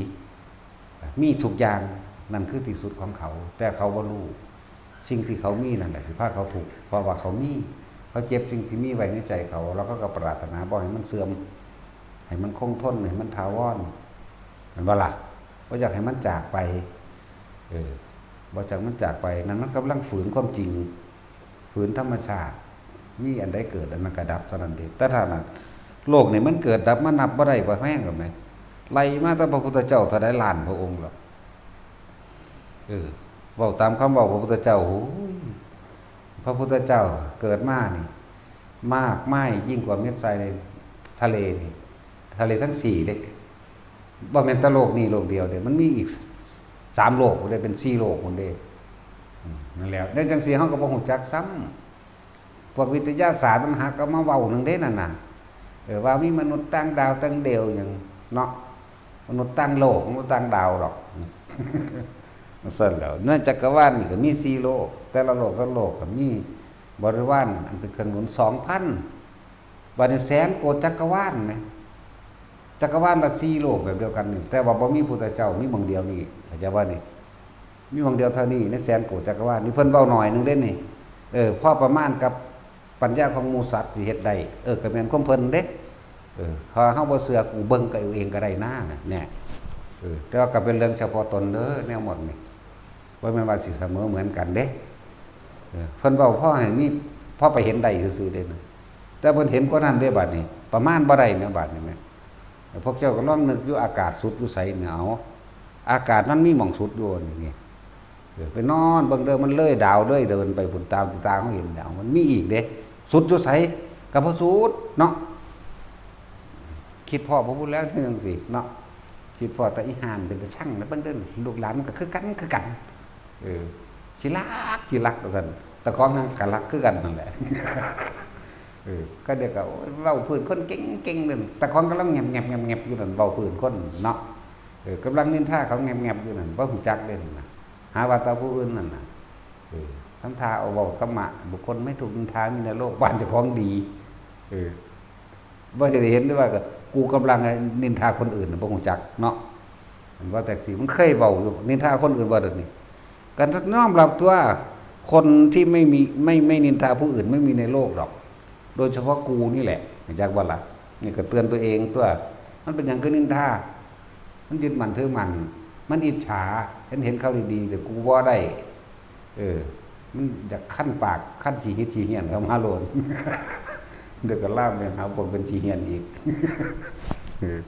มีทุกอย่าง นั่นคือที่สุดของเขา แต่เขาบ่รู้ สิ่งที่เขามีนั่นแหละสิพาเขาทุกข์ เพราะว่าเขามี เขาเก็บสิ่งที่มีไว้ในใจเขา แล้วเขาก็ปรารถนาบ่ให้มันเสื่อม ให้มันคงทน ให้มันถาวร แม่นบ่ล่ะ บ่อยากให้มันจากไป เออ บ่อยากมันจากไป นั่นมันกำลังฝืนความจริง ฝืนธรรมชาติ มีอันใดเกิด อันนั้นก็ดับเท่านั้นเด้ แต่ถ้านั้น โลกนี่มันเกิดดับมานับบ่ได้ บ่แฮงหรอกแหม ไล่มาตั้งพระพุทธเจ้าเท่าใดล้านพระองค์แล้ว เออ เว้าตามคำเว้าพระพุทธเจ้า โอ้ย พระพุทธเจ้าเกิดมานี่ มากมายยิ่งกว่าเม็ดทรายในทะเลนี่ ทะเลทั้งสี่เด้ บ่แม่นแต่โลกนี้โลกเดียวเด้ มันมีอีกสามโลกพุ้นเด้ เป็นสี่โลกพุ้นเด้ อืม นั่นแหละ แล้วจั่งซี้เฮาก็บ่ฮู้จักซ้ำ พวกวิทยาศาสตร์มันหาก็มาเว้าหนึ่งเด้นั่นน่ะ เออ ว่ามีมนุษย์ต่างดาวต่างแดวหยังเนาะ มนุษย์ต่างโลก มนุษย์ต่างดาวดอก ซั่นแหล้ว ในจักรวาลนี่ก็มีสี่โลก แต่ละโลก แต่ละโลกก็มีบริวารอันเป็นเครื่องหนุนสองพัน บัดนี้แสนโกฏจักรวาลแหม จักรวาลละสี่โลกแบบเดียวกันนี่ แต่ว่าบ่มีพุทธเจ้า มีหม่องเดียวนี่ เข้าใจบ่นี่ มีหม่องเดียวเท่านี้ในแสนโกฏจักรวาลนี่ เพิ่นเว้าหน่อยหนึ่งเด้นี่ เออ พอประมาณกับปัญญาของหมู่สัตว์สิเฮ็ดได้ เออ ก็แม่นความเพิ่นเด้ เออ ถ้าเฮาบ่เชื่อกูเบิ่งก็เอาเองก็ได้นะ น่ะ แน่ เออ แต่ว่าก็เป็นเรื่องเฉพาะตนเด้อ แนวหมดนี่ บ่แม่นว่าสิเสมอเหมือนกันเด้ เออ เพิ่นเว้าพอให้มี พอไปเห็นได้ซื่อๆเด้นะ แต่เพิ่นเห็นกว่านั้นเด้บัดนี้ ประมาณบ่ได้แหมบัดนี้แหม พวกเจ้าก็ลองนึกอยู่ อากาศสุดอยู่ไสแหม เอา อากาศมันมีหม่องสุดอยู่นี่ เออ ไปนอนเบิ่งเด้อ มันเลยดาวเลยเดินไปพุ้น ตามที่ตาเฮาเห็นแล้ว มันมีอีกเด้ สุดอยู่ไส ก็บ่สุดเนาะ คิดพ้อบ่พูดแล้วจั่งซี้เนาะ คิดพ้อแต่อีห่านเป็นตาซังนะ เบิ่งเด้อ ลูกหลานมันก็คือกัน คือกัน เออ ขี้ลัก ขี้ลักว่าซั่น แต่ของนั้นก็ลักคือกันนั่นแหละ เออ ก็เดี๋ยวก็ โอ้ย เว้าพื้นคนเก่งๆนั่น แต่ของกำลังแงบๆๆๆอยู่นั่น เว้าพื้นคนเนาะ เออ กำลังนินทาเขาแงบๆอยู่นั่น บ่ฮู้จักเด้นั่นน่ะ หาว่าแต่ผู้อื่นนั่นน่ะ เออ ทำท่าเอาเว้าธรรมะ บุคคลไม่ถูกนินทามีในโลก บ้านเจ้าของดี เออ บ่จะได้เห็นได้ว่าก็ กูกำลังนินทาคนอื่นน่ะ บ่ฮู้จักเนาะ มันว่าแต่สิ มันเคยเว้าอยู่ นินทาคนอื่นว่าเดี๋ยวนี้ ก็ยอมรับตัว คนที่ไม่มี ไม่ ไม่นินทาผู้อื่นไม่มีในโลกหรอก โดยเฉพาะกูนี่แหละ จักว่าล่ะ นี่ก็เตือนตัวเองตัว มันเป็นหยังคือนินทา มันยึดมั่นถือมั่น มันอิจฉา เห็น เห็นเขาดีๆ แต่กูบ่ได้ เออ มันอยากคันปาก คันขี้หิดขี้เหียนเข้ามาโลด เดี๋ยวก็ลามไปหาพวกเป็นขี้เหียนอีก เออ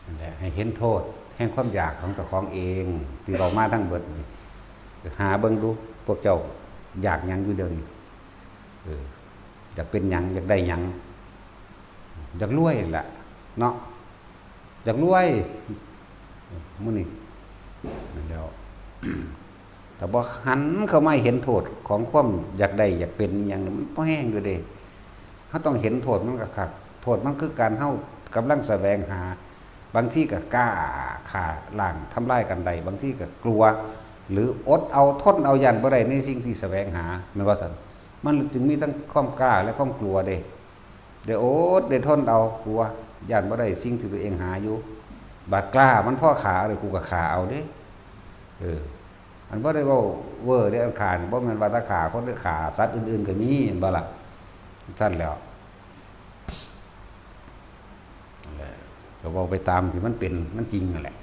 นั่นแหละ ให้เห็นโทษแห่งความอยากของเจ้าของเอง ที่เว้ามาทั้งเบิดนี่ หาเบิ่งดู พวกเจ้าอยากหยังอยู่เดี๋ยวนี้ เออ อยากเป็นหยัง อยากได้หยัง อยากรวยนั่นแหละ เนาะ อยากรวย มื้อนี้ นั่นแหล้ว แต่บ่หันเข้ามาเห็นโทษของความอยากได้อยากเป็นอิหยังนี่ มันบ่แฮงอยู่เด้ เฮาต้องเห็นโทษมันคักๆ โทษมันคือการเฮากำลังแสวงหา บางทีก็กล้าฆ่าล้างทำลายกันได้ บางทีก็กลัว หรืออดเอาทนเอา ย้านบ่ได้ในสิ่งที่แสวงหา แม่นบ่ซั่น มันจึงมีทั้งความกล้าและความกลัวเด้ ได้อดได้ทนเอา กลัว ย้านบ่ได้สิ่งที่ตัวเองหาอยู่ บาดกล้ามันพอฆ่าเลย กูก็ฆ่าเอาเด้ เออ อันบ่ได้เว้าเวอร์เด้ อันฆ่านี่บ่แม่นว่าแต่ฆ่าคนเด้ ฆ่าสัตว์อื่นๆก็มี แม่นบ่ล่ะ ซั่นแหล้ว นั่นแหละ ก็เว้าไปตามที่มันเป็น มันจริงนั่นแหละ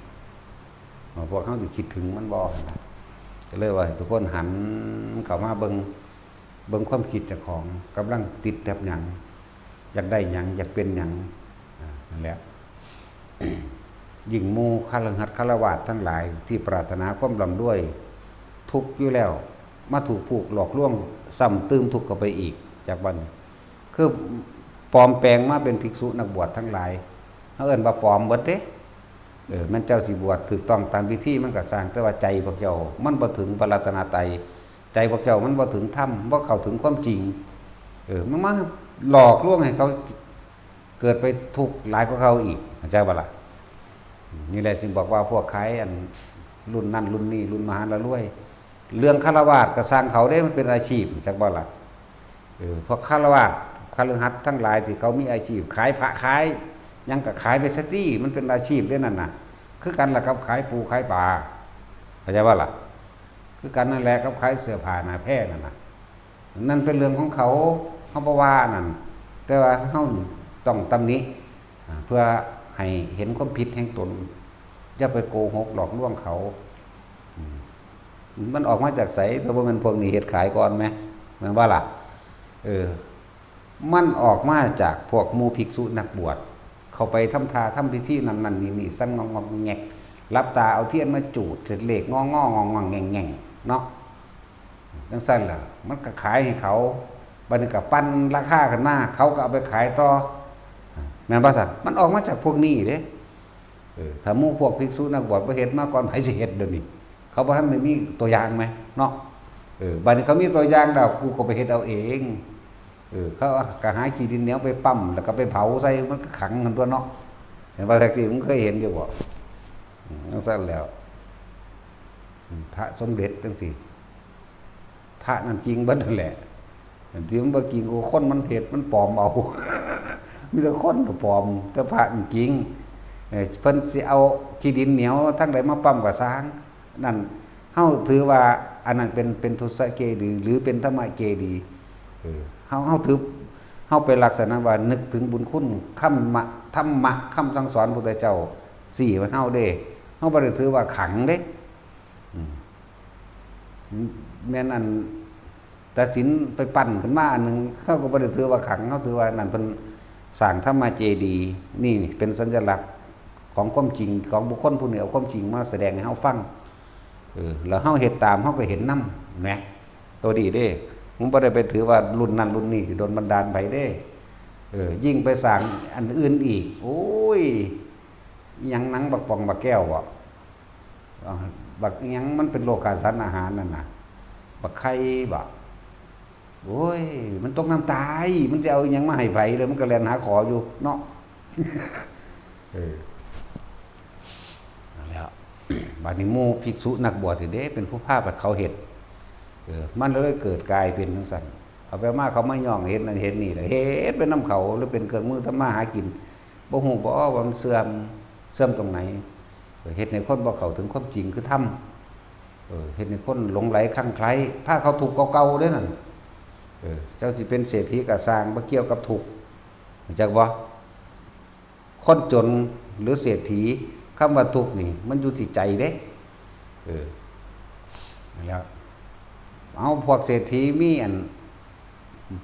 ว่าพวกเฮาสิคิดถึงมันบ่ หั่นน่ะ ก็เลยว่าให้ทุกคนหันเข้ามาเบิ่ง เบิ่งความคิดเจ้าของ กำลังติดกับหยัง อยากได้หยัง อยากเป็นหยัง อ่า นั่นแหละ ยิ่งหมู่คฤหัสถ์ฆราวาสทั้งหลายที่ปรารถนาความร่ำรวย ทุกข์อยู่แล้ว มาถูกผูกหลอกลวง ซ้ำเติมทุกข์เข้าไปอีก จากบัดนี้ คือปลอมแปลงมาเป็นภิกษุนักบวชทั้งหลาย เฮาเอิ้นว่าปลอมเบิดเด้ เออ แม่นเจ้าสิบวชถูกต้องตามพิธีมันก็ซ่าง แต่ว่าใจพวกเจ้ามันบ่ถึงพระรัตนตรัย ใจพวกเจ้ามันบ่ถึงธรรม บ่เข้าถึงความจริง เออ มันมาหลอกลวงให้เขาเกิดไปทุกข์หลายกว่าเขาอีก เข้าใจบ่ล่ะ นี่แหละจึงบอกว่าพวกขายอันรุ่นนั่นรุ่นนี้ รุ่นมหาละรวย เรื่องฆราวาสก็ซ่างเขาเด้ มันเป็นอาชีพ จักบ่ล่ะ เออ พวกฆราวาส คฤหัสถ์ทั้งหลายที่เขามีอาชีพขายพระขายหยังก็ขายไปซะตี้ มันเป็นอาชีพเด้นั่นน่ะ คือกันล่ะกับขายปูขายปลา เข้าใจบ่ล่ะ คือกันนั่นแหละกับขายเสื้อผ้าหน้าแพร่นั่นน่ะ นั่นเป็นเรื่องของเขา เฮาบ่ว่านั่น แต่ว่าเฮาต้องตำหนิ อ่า เพื่อให้เห็นความผิดแห่งตน อย่าไปโกหกหลอกลวงเขา อืม มันออกมาจากไส ถ้าบ่แม่นพวกนี้เฮ็ดขายก่อนแหม แม่นบ่ล่ะ เออ มันออกมาจากพวกหมู่ภิกษุนักบวช เข้าไปทำท่าทำพิธีนั่นนั่นนี่นี่ สั่นงอกงอกแงก หลับตาเอาเทียนมาจูด เสร็จเลขงององององแงงแงงเนาะ จั่งซั่นล่ะ มันก็ขายให้เขา บัดนี้ก็ปั่นราคาขึ้นมา เขาก็เอาไปขายต่อ แม่นบ่ซั่น มันออกมาจากพวกนี้เด้ เออ ถ้าหมู่พวกภิกษุนักบวชบ่เฮ็ดมาก่อน ไผสิเฮ็ดเดี๋ยวนี้ เขาบ่ทันได้มีตัวอย่างแหมเนาะ เออ บัดนี้เขามีตัวอย่างแล้ว กูก็ไปเฮ็ดเอาเอง เออ เขาก็หาขี้ดินเหนียวไปปั๊ม แล้วก็ไปเผาใส่ มันก็ขังหั่นตั๊วเนาะ เห็นบ่ แท็กซี่ มึงเคยเห็นอยู่บ่ อืม จั่งซั่นแล้ว อืม พระสมเด็จจั่งซี้ พระนั่นจริงเบิดนั่นแหละ อันที่มันบ่จริง โอ้ คนมันเฮ็ด มันปลอมเอา มีแต่คนปลอม แต่พระนี่จริง เอ่อ เพิ่นสิเอาขี้ดินเหนียวทางใดมาปั๊มก็ซ่าง นั่น เฮาถือว่าอันนั้นเป็น เป็นทุสเจดีย์ หรือเป็นธรรมเจดีย์ เออ เฮา เฮาถือ เฮาไปลักษณะว่านึกถึงบุญคุณ คำมะ ธรรมะ คำสั่งสอนพระพุทธเจ้า ซี้ให้เฮาเด้ เฮาบ่ได้ถือว่าขลังเด้ อืม แม่นอันตัดสินไปปั้นขึ้นมาอันหนึ่ง เขาก็บ่ได้ถือว่าขลัง เขาถือว่านั่นเพิ่นสร้างธรรมเจดีย์ นี่เป็นสัญลักษณ์ของความจริงของบุคคลผู้นี้ เอาความจริงมาแสดงให้เฮาฟัง เออ แล้วเฮาเฮ็ดตาม เฮาก็เห็นนำ แหม ตัวดีเด้ มันบ่ได้ไปถือว่ารุ่นนั้นรุ่นนี้โดนบันดาลไผเด้ เออ ยิ่งไปสร้างอันอื่นอีก โอ้ย อิหยังหนังบักป่องบักแก้วบ่ อ่า บักอิหยังมันเป็นโลกาสารอาหารนั่นน่ะ บักไข่บ่ โอ้ย มันตกน้ำตาย มันจะเอาอิหยังมาให้ไผเลย มันก็แล่นหาขออยู่เนาะ เออ นั่นแหล้ว บาดนี้หมู่ภิกษุนักบวชนี่เด้ เป็นผู้พาไปเขาเฮ็ด เออ มันเลยเกิดกลายเป็นจั่งซั้น เอาไปมาเขามาย่องเฮ็ดนั่นเฮ็ดนี่แหละ เฮ็ดเป็นนำเขา หรือเป็นเครื่องมือทำมาหากิน บ่ฮู้บ่ว่ามันเสื่อม เสื่อมตรงไหน เออ เฮ็ดให้คนบ่เข้าถึงความจริงคือธรรม เออ เฮ็ดให้คนหลงใหลคลั่งไคล้ พาเขาทุกข์เก่าๆเด้นั่น เออ เจ้าสิเป็นเศรษฐีก็ซ่าง บ่เกี่ยวกับทุกข์ รู้จักบ่? คนจนหรือเศรษฐี คำว่าทุกข์นี่ มันอยู่ที่ใจเด้ เออ นั่นแหล้ว เอาพวกเศรษฐีมีอัน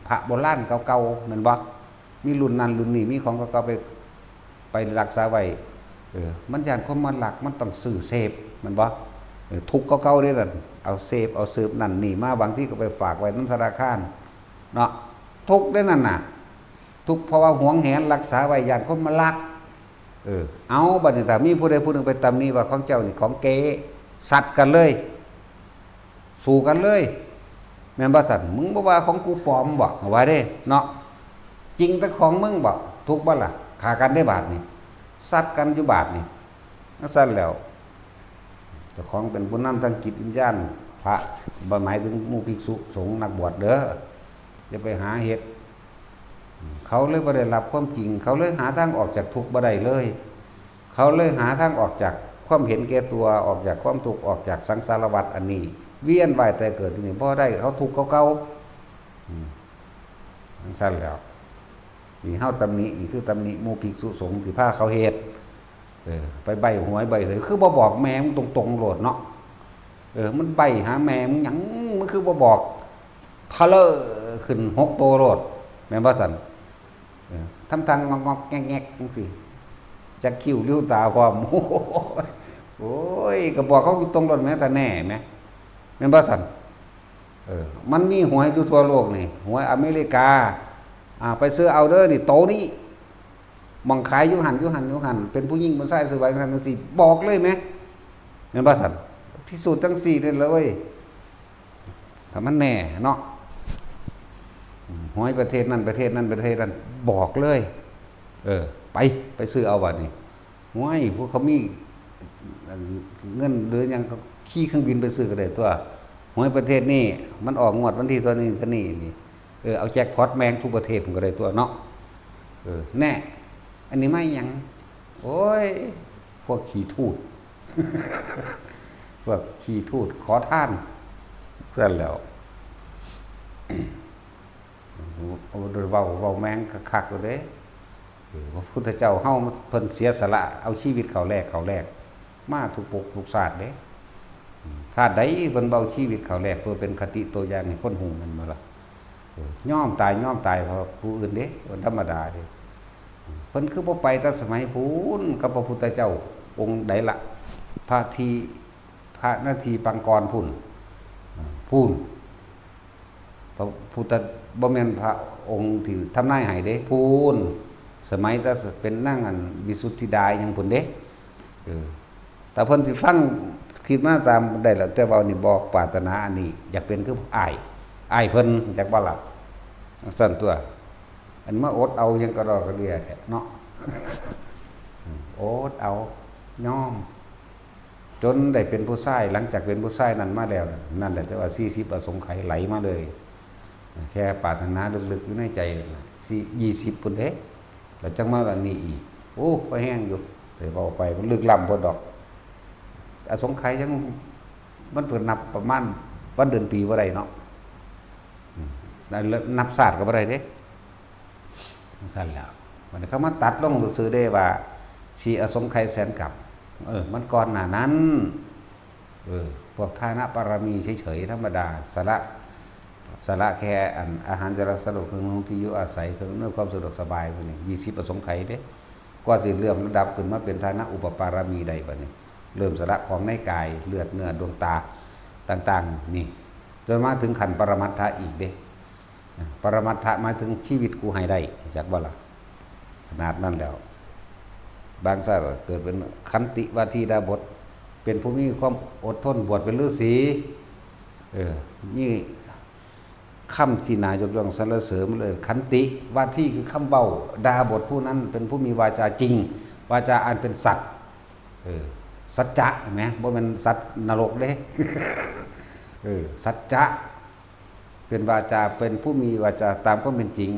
พระโบราณเก่าๆ แม่นบ่? มีรุ่นนั้นรุ่นนี้ มีของเก่าๆ ไป ไปรักษาไว้ เออ มันย้านคนมาลัก มันต้องซื้อเซฟ แม่นบ่? เออ ทุกข์เก่าๆเด้นั่น เอาเซฟ เอาเซฟนั่นนี่มา บางทีก็ไปฝากไว้นำธนาคาร เนาะ ทุกข์เด้นั่นน่ะ ทุกข์เพราะว่าหวงแหนรักษาไว้ ย้านคนมาลัก เออ เอา บัดนี้ถ้ามีผู้ใดผู้หนึ่งไปตำหนิว่าของเจ้านี่ของเก๊ ซัดกันเลย สู้กันเลย แม่นบ่ซั่น มึงบ่ว่าของกูปลอมบ่ ว่าเด้ เนาะ จริงแต่ของมึงบ่ ถูกบ่ล่ะ ฆ่ากันได้บาดนี่ ซัดกันอยู่บาดนี่ จั่งซั้นแล้ว เจ้าของเป็นผู้นำทางจิตวิญญาณ พระ บ่หมายถึงหมู่ภิกษุสงฆ์นักบวชเด้อ อย่าไปหาเฮ็ด เขาเลยบ่ได้รับความจริง เขาเลยหาทางออกจากทุกข์บ่ได้เลย เขาเลยหาทางออกจากความเห็นแก่ตัว ออกจากความทุกข์ ออกจากสังสารวัฏอันนี้ เวียนว่ายตายเกิดอยู่นี่บ่ได้ เขาทุกข์เก่าๆ อืม จั่งซั้นแล้ว นี่เฮาตำหนิ นี่คือตำหนิหมู่ภิกษุสงฆ์ที่พาเขาเฮ็ด เออ ไปใบ้หวยใบ้หวย คือบ่บอกแม่มึงตรงๆโลดเนาะ เออ มันใบ้หาแม่มึงหยัง มึงคือบ่บอก ทะเลอขึ้นหกโตโลด แม่นบ่ซั่น เออ ทำทางงอกๆแงกๆจั่งซี้ จักคิ้วริ้วตาพร้อม โอ้ย ก็บอกเขาตรงๆโลดแหม ถ้าแน่แหม แม่นบ่ซั่น เออ มันมีหวยอยู่ทั่วโลกนี่ หวยอเมริกา อ่า ไปซื้อเอาเด้อนี่ โตนี้ หม่องขายอยู่หั่น อยู่หั่น อยู่หั่น เป็นผู้หญิงผู้ชาย ซื้อไว้จั่งซั้นจั่งซี้ บอกเลยแหม แม่นบ่ซั่น พิสูจน์จั่งซี้นี่แหละเว้ย ถ้ามันแน่เนาะ อืม หวยประเทศนั้น ประเทศนั้น ประเทศนั้น บอกเลย เออ ไป ไปซื้อเอาบัดนี้ ห้วย พวกเขามี อัน เงินหรือหยัง ก็ขี่เครื่องบินไปซื้อก็ได้ตั๊ว หวยประเทศนี้ มันออกงวดวันที่เท่านี้เท่านี้นี่ เออ เอาแจ็คพอตแม่งทุกประเทศมันก็ได้ตั๊วเนาะ เออ แน่ อันนี้มาหยัง โอ้ย พวกขี้ถูด พวกขี้ถูด ขอทาน ซั่นแล้ว โอ้ เว้า เว้าแม่งคักๆอยู่เด้ เออ พระพุทธเจ้าเฮาเพิ่นเสียสละเอาชีวิตเขาแลก เขาแลก มาทุกภพทุกชาติเด้ อืม ชาติใดเพิ่นบ่เอาชีวิตเขาแลก เพื่อเป็นคติตัวอย่างให้คนฮู้ แม่นบ่ล่ะ เออ ยอมตาย ยอมตายเพราะผู้อื่นเด้ บ่ธรรมดาเด้ เพิ่นคือบ่ไปแต่สมัยพู้นกับพระพุทธเจ้าองค์ใดล่ะ พระที พระนาทีปังกรพู้น อ่า พู้น พระพุทธ บ่แม่นพระองค์ที่ทำนายให้เด้ พู้น สมัยแต่เป็นนางอันวิสุทธิดาหยังพู้นเด้ เออ แต่เพิ่นสิฟัง คิดมาตามได้แล้ว แต่ว่านี่บ่ปรารถนาอันนี้ อยากเป็นคืออ้าย อ้ายเพิ่น จักบ่ล่ะ ซั่นตั๊ว อันมาอดเอาหยังกะดอกกะเดี้ยแท้เนาะ อดเอา ยอม จนได้เป็นผู้ชาย หลังจากเป็นผู้ชายนั้นมาแล้ว นั่นแหละ แต่ว่าสี่สิบอสงไขยไหลมาเลย แค่ปรารถนาลึกๆอยู่ในใจนั่นน่ะ สี่ ยี่สิบพู้นเด้ แล้วจั่งมาอันนี้อีก โอ้ พอแฮงอยู่ แต่เว้าไปมันลึกล้ำโพดดอก อสงไขยยัง มันเพิ่นนับประมาณวันเดือนปีบ่ได้เนาะ อืม นับชาติก็บ่ได้เด้ จั่งซั้นแหล้ว บัดนี้เขามาตัดลงซื่อๆเด้ว่า สี่อสงไขยแสนกัป เออ มันก่อนหน้านั้น เออ พวกทานปารมีเฉยๆ ธรรมดา สละ สละแค่อันอาหารจรสโรค เครื่องนุ่งที่อยู่อาศัย เครื่องอำนวยความสะดวกสบายพวกนี้ ยี่สิบอสงไขยเด้ กว่าสิเลื่อมระดับขึ้นมาเป็นทานะอุปปารมีได้บัดนี้ เริ่มสละของในกาย เลือดเนื้อดวงตาต่างๆ นี่ จนมาถึงขั้นปรมัตถะอีกเด้ ปรมัตถะหมายถึงชีวิตกูให้ได้ จักบ่ล่ะ ขนาดนั้นแล้ว บางชาติเกิดเป็นขันติวาทีดาบส เป็นผู้มีความอดทน บวชเป็นฤาษี เออ มี คำที่น่ายกย่องสรรเสริญมันเลย ขันติ วาทีคือคำเว้า ดาบทผู้นั้นเป็นผู้มีวาจาจริง วาจาอันเป็นสัตย์ เออ สัจจะ เห็นไหม บ่แม่นสัตว์นรกเด้ เออ สัจจะ เป็นวาจา เป็นผู้มีวาจาตามความเป็นจริง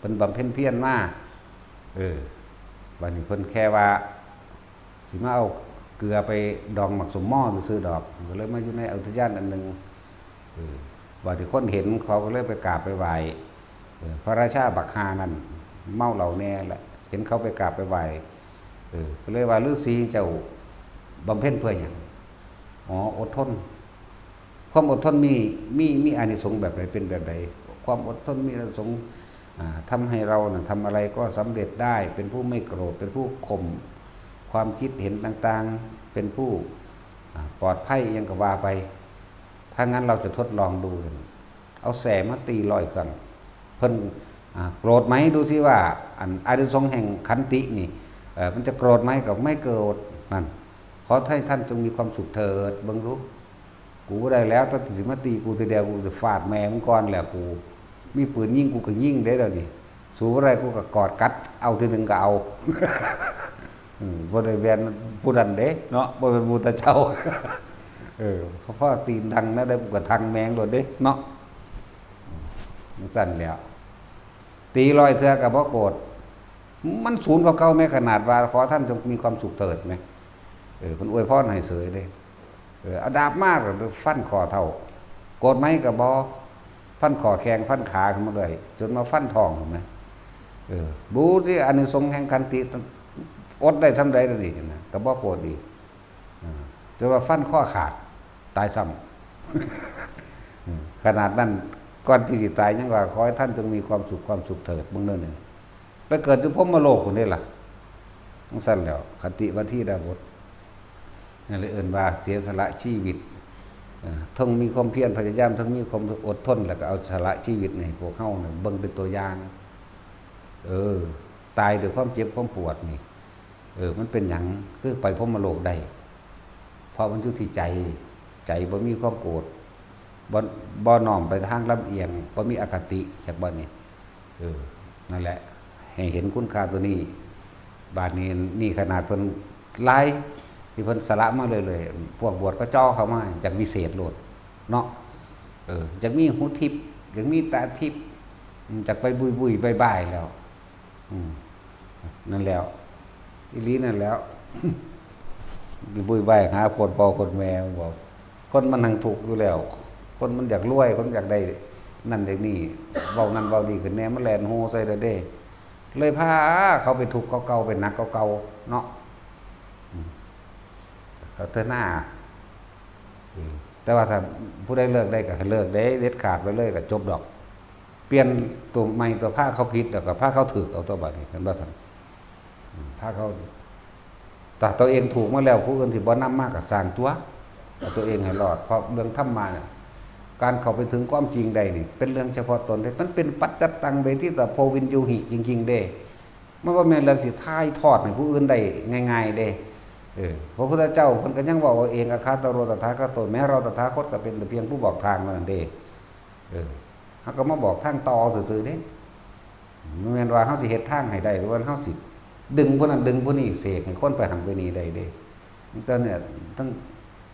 เป็นบำเพ็ญเพียรมา เออ บัดนี้เพิ่นแค่ว่า สิมาเอาเกลือไปดองหมากสมหม้อซื่อๆดอก ก็เลยมาอยู่ในอุทยานอันหนึ่ง เออ บัดนี้คนเห็นเขาก็เลยไปกราบไปไหว้ เออ พระราชาบักฮานั่น เมาเหล้าแน่แหละ เห็นเขาไปกราบไปไหว้ เออ ก็เลยว่า ฤาษีเจ้าบำเพ็ญเพื่อหยัง อ๋อ อดทน ความอดทนมี มี มีอานิสงส์แบบใด เป็นแบบใด ความอดทนมีอานิสงส์ อ่า ทำให้เราน่ะทำอะไรก็สำเร็จได้ เป็นผู้ไม่โกรธ เป็นผู้ข่มความคิดเห็นต่างๆ เป็นผู้ อ่า ปลอดภัย อิหยังก็ว่าไป ถ้างั้นเราจะทดลองดู เอาแส้มาตีร้อยครั้ง เพิ่น อ่า โกรธไหม ดูสิว่า อัน อานิสงส์แห่งขันตินี่ เอ่อ มันจะโกรธไหม ก็ไม่โกรธ นั่น ขอให้ท่านจงมีความสุขเถิด เบิ่งดู กูบ่ได้แล้ว ถ้าสิมาตีกูทีเดียว กูจะฟาดแม่มึงก่อนแหละ กู มีปืนยิง กูก็ยิงเด้ เดี๋ยวนี้ สู้บ่ได้ กูก็กอดกัด เอาทีหนึ่งก็เอา อืม บ่ได้แม่นผู้นั้นเด้เนาะ บ่เป็นพุทธเจ้า เออ เพราะตีนดังนะ ได้กูก็ทังแมงโลดเด้เนาะ จั่งซั่นแหล้ว ตีร้อยเทื่อก็บ่โกรธ มันสูนกว่าเก่าแม้ ขนาดว่า ขอท่านจงมีความสุขเถิดแม้ เออ เพิ่นอวยพรให้เสยเด้ เออ เอาดาบมาก็ฟันข้อเท้า โกรธไหมก็บ่ ฟันข้อแข้ง ฟันขาขึ้นมาเลย จนมาฟันท้อง เห็นไหม เออ ดูสิ อานิสงส์แห่งขันติ อดได้ส่ำใด เดี๋ยวนี้นะ ก็บ่โกรธอีก อ่า แต่ว่าฟันข้อขาด ตายซ้ำ อืม ขนาดนั้น ก่อนที่สิตายยังว่า ขอให้ท่านจงมีความสุข ความสุขเถิด เบิ่งเด้อนี่ ไปเกิดอยู่พรหมโลกพุ้นเด้ล่ะ จั่งซั่นแหล้ว ขันติวาทีดาบท นั่นเลยเอิ้นว่าเสียสละชีวิต เอ่อ ทั้งมีความเพียรพยายาม ทั้งมีความอดทน แล้วก็เอาสละชีวิตให้พวกเฮาน่ะเบิ่งเป็นตัวอย่าง เออ ตายด้วยความเจ็บความปวดนี่ เออ มันเป็นหยัง คือไปพรหมโลกได้ เพราะมันอยู่ที่ใจ ใจบ่มีความโกรธ บ่ บ่น้อมไปทางลำเอียง บ่มีอคติ จักบ่นี่ เออ นั่นแหละ ให้เห็นคุณค่าตัวนี้ บาดนี้ นี่ขนาดเพิ่นหลาย ที่เพิ่นสละมาเรื่อยๆ พวกบวชก็จ่อเข้ามา จักวิเศษโลด เนาะ เออ จักมีหูทิพย์ จักมีตาทิพย์ อืม จักไปบุยๆ บ่ายๆ แล้ว อืม นั่นแหล้ว อีหลีนั่นแหล้ว บุยๆ บ่ายหาโคตรพ่อโคตรแม่ บอก คนมันหังทุกข์อยู่แล้ว คนมันอยากรวย คนอยากได้นั่นได้นี่ เว้านั่นเว้านี่ขึ้นแน่ มันแล่นโฮใส่แล้วเด้ เลยพาเขาไปทุกข์กว่าเก่า ไปหนักกว่าเก่า เนาะ อืม เอาเถอะหน้า อืม แต่ว่าถ้าผู้ใดเลิกได้ก็ให้เลิกเด้ เด็ดขาดไปเลยก็จบดอก เปลี่ยนตัวใหม่ ตัวพาเขาผิด แล้วก็พาเขาถูกเอาตัวบัดนี้ เห็นบ่ซั่น อืม พาเขา ถ้าตัวเองถูกมาแล้ว ผู้อื่นสิบ่นำมาก็ซ่างตัว เอาตัวเองให้รอด เพราะเรื่องธรรมะเนี่ย การเข้าไปถึงความจริงได้นี่ เป็นเรื่องเฉพาะตนเด้ มันเป็นปัจจัตตังเวทิตาโพวิญญูหิ จริงๆ เด้ มันบ่แม่นเรื่องสิถ่ายทอดให้ผู้อื่นได้ง่ายๆ เด้ เออ พระพุทธเจ้าเพิ่นก็ยังเว้าเอาเอง อาคาตโรตถาคโต แม้เราตถาคตก็เป็นแต่เพียงผู้บอกทางเท่านั้นเด้ เออ เฮาก็มาบอกทางต่อซื่อๆ เด้ บ่แม่นว่าเฮาสิเฮ็ดทางให้ได้ หรือว่าเฮาสิดึงผู้นั้นดึงผู้นี้ เสกให้คนไปหั้นไปนี่ได้เด้ มีแต่เนี่ย ทั้ง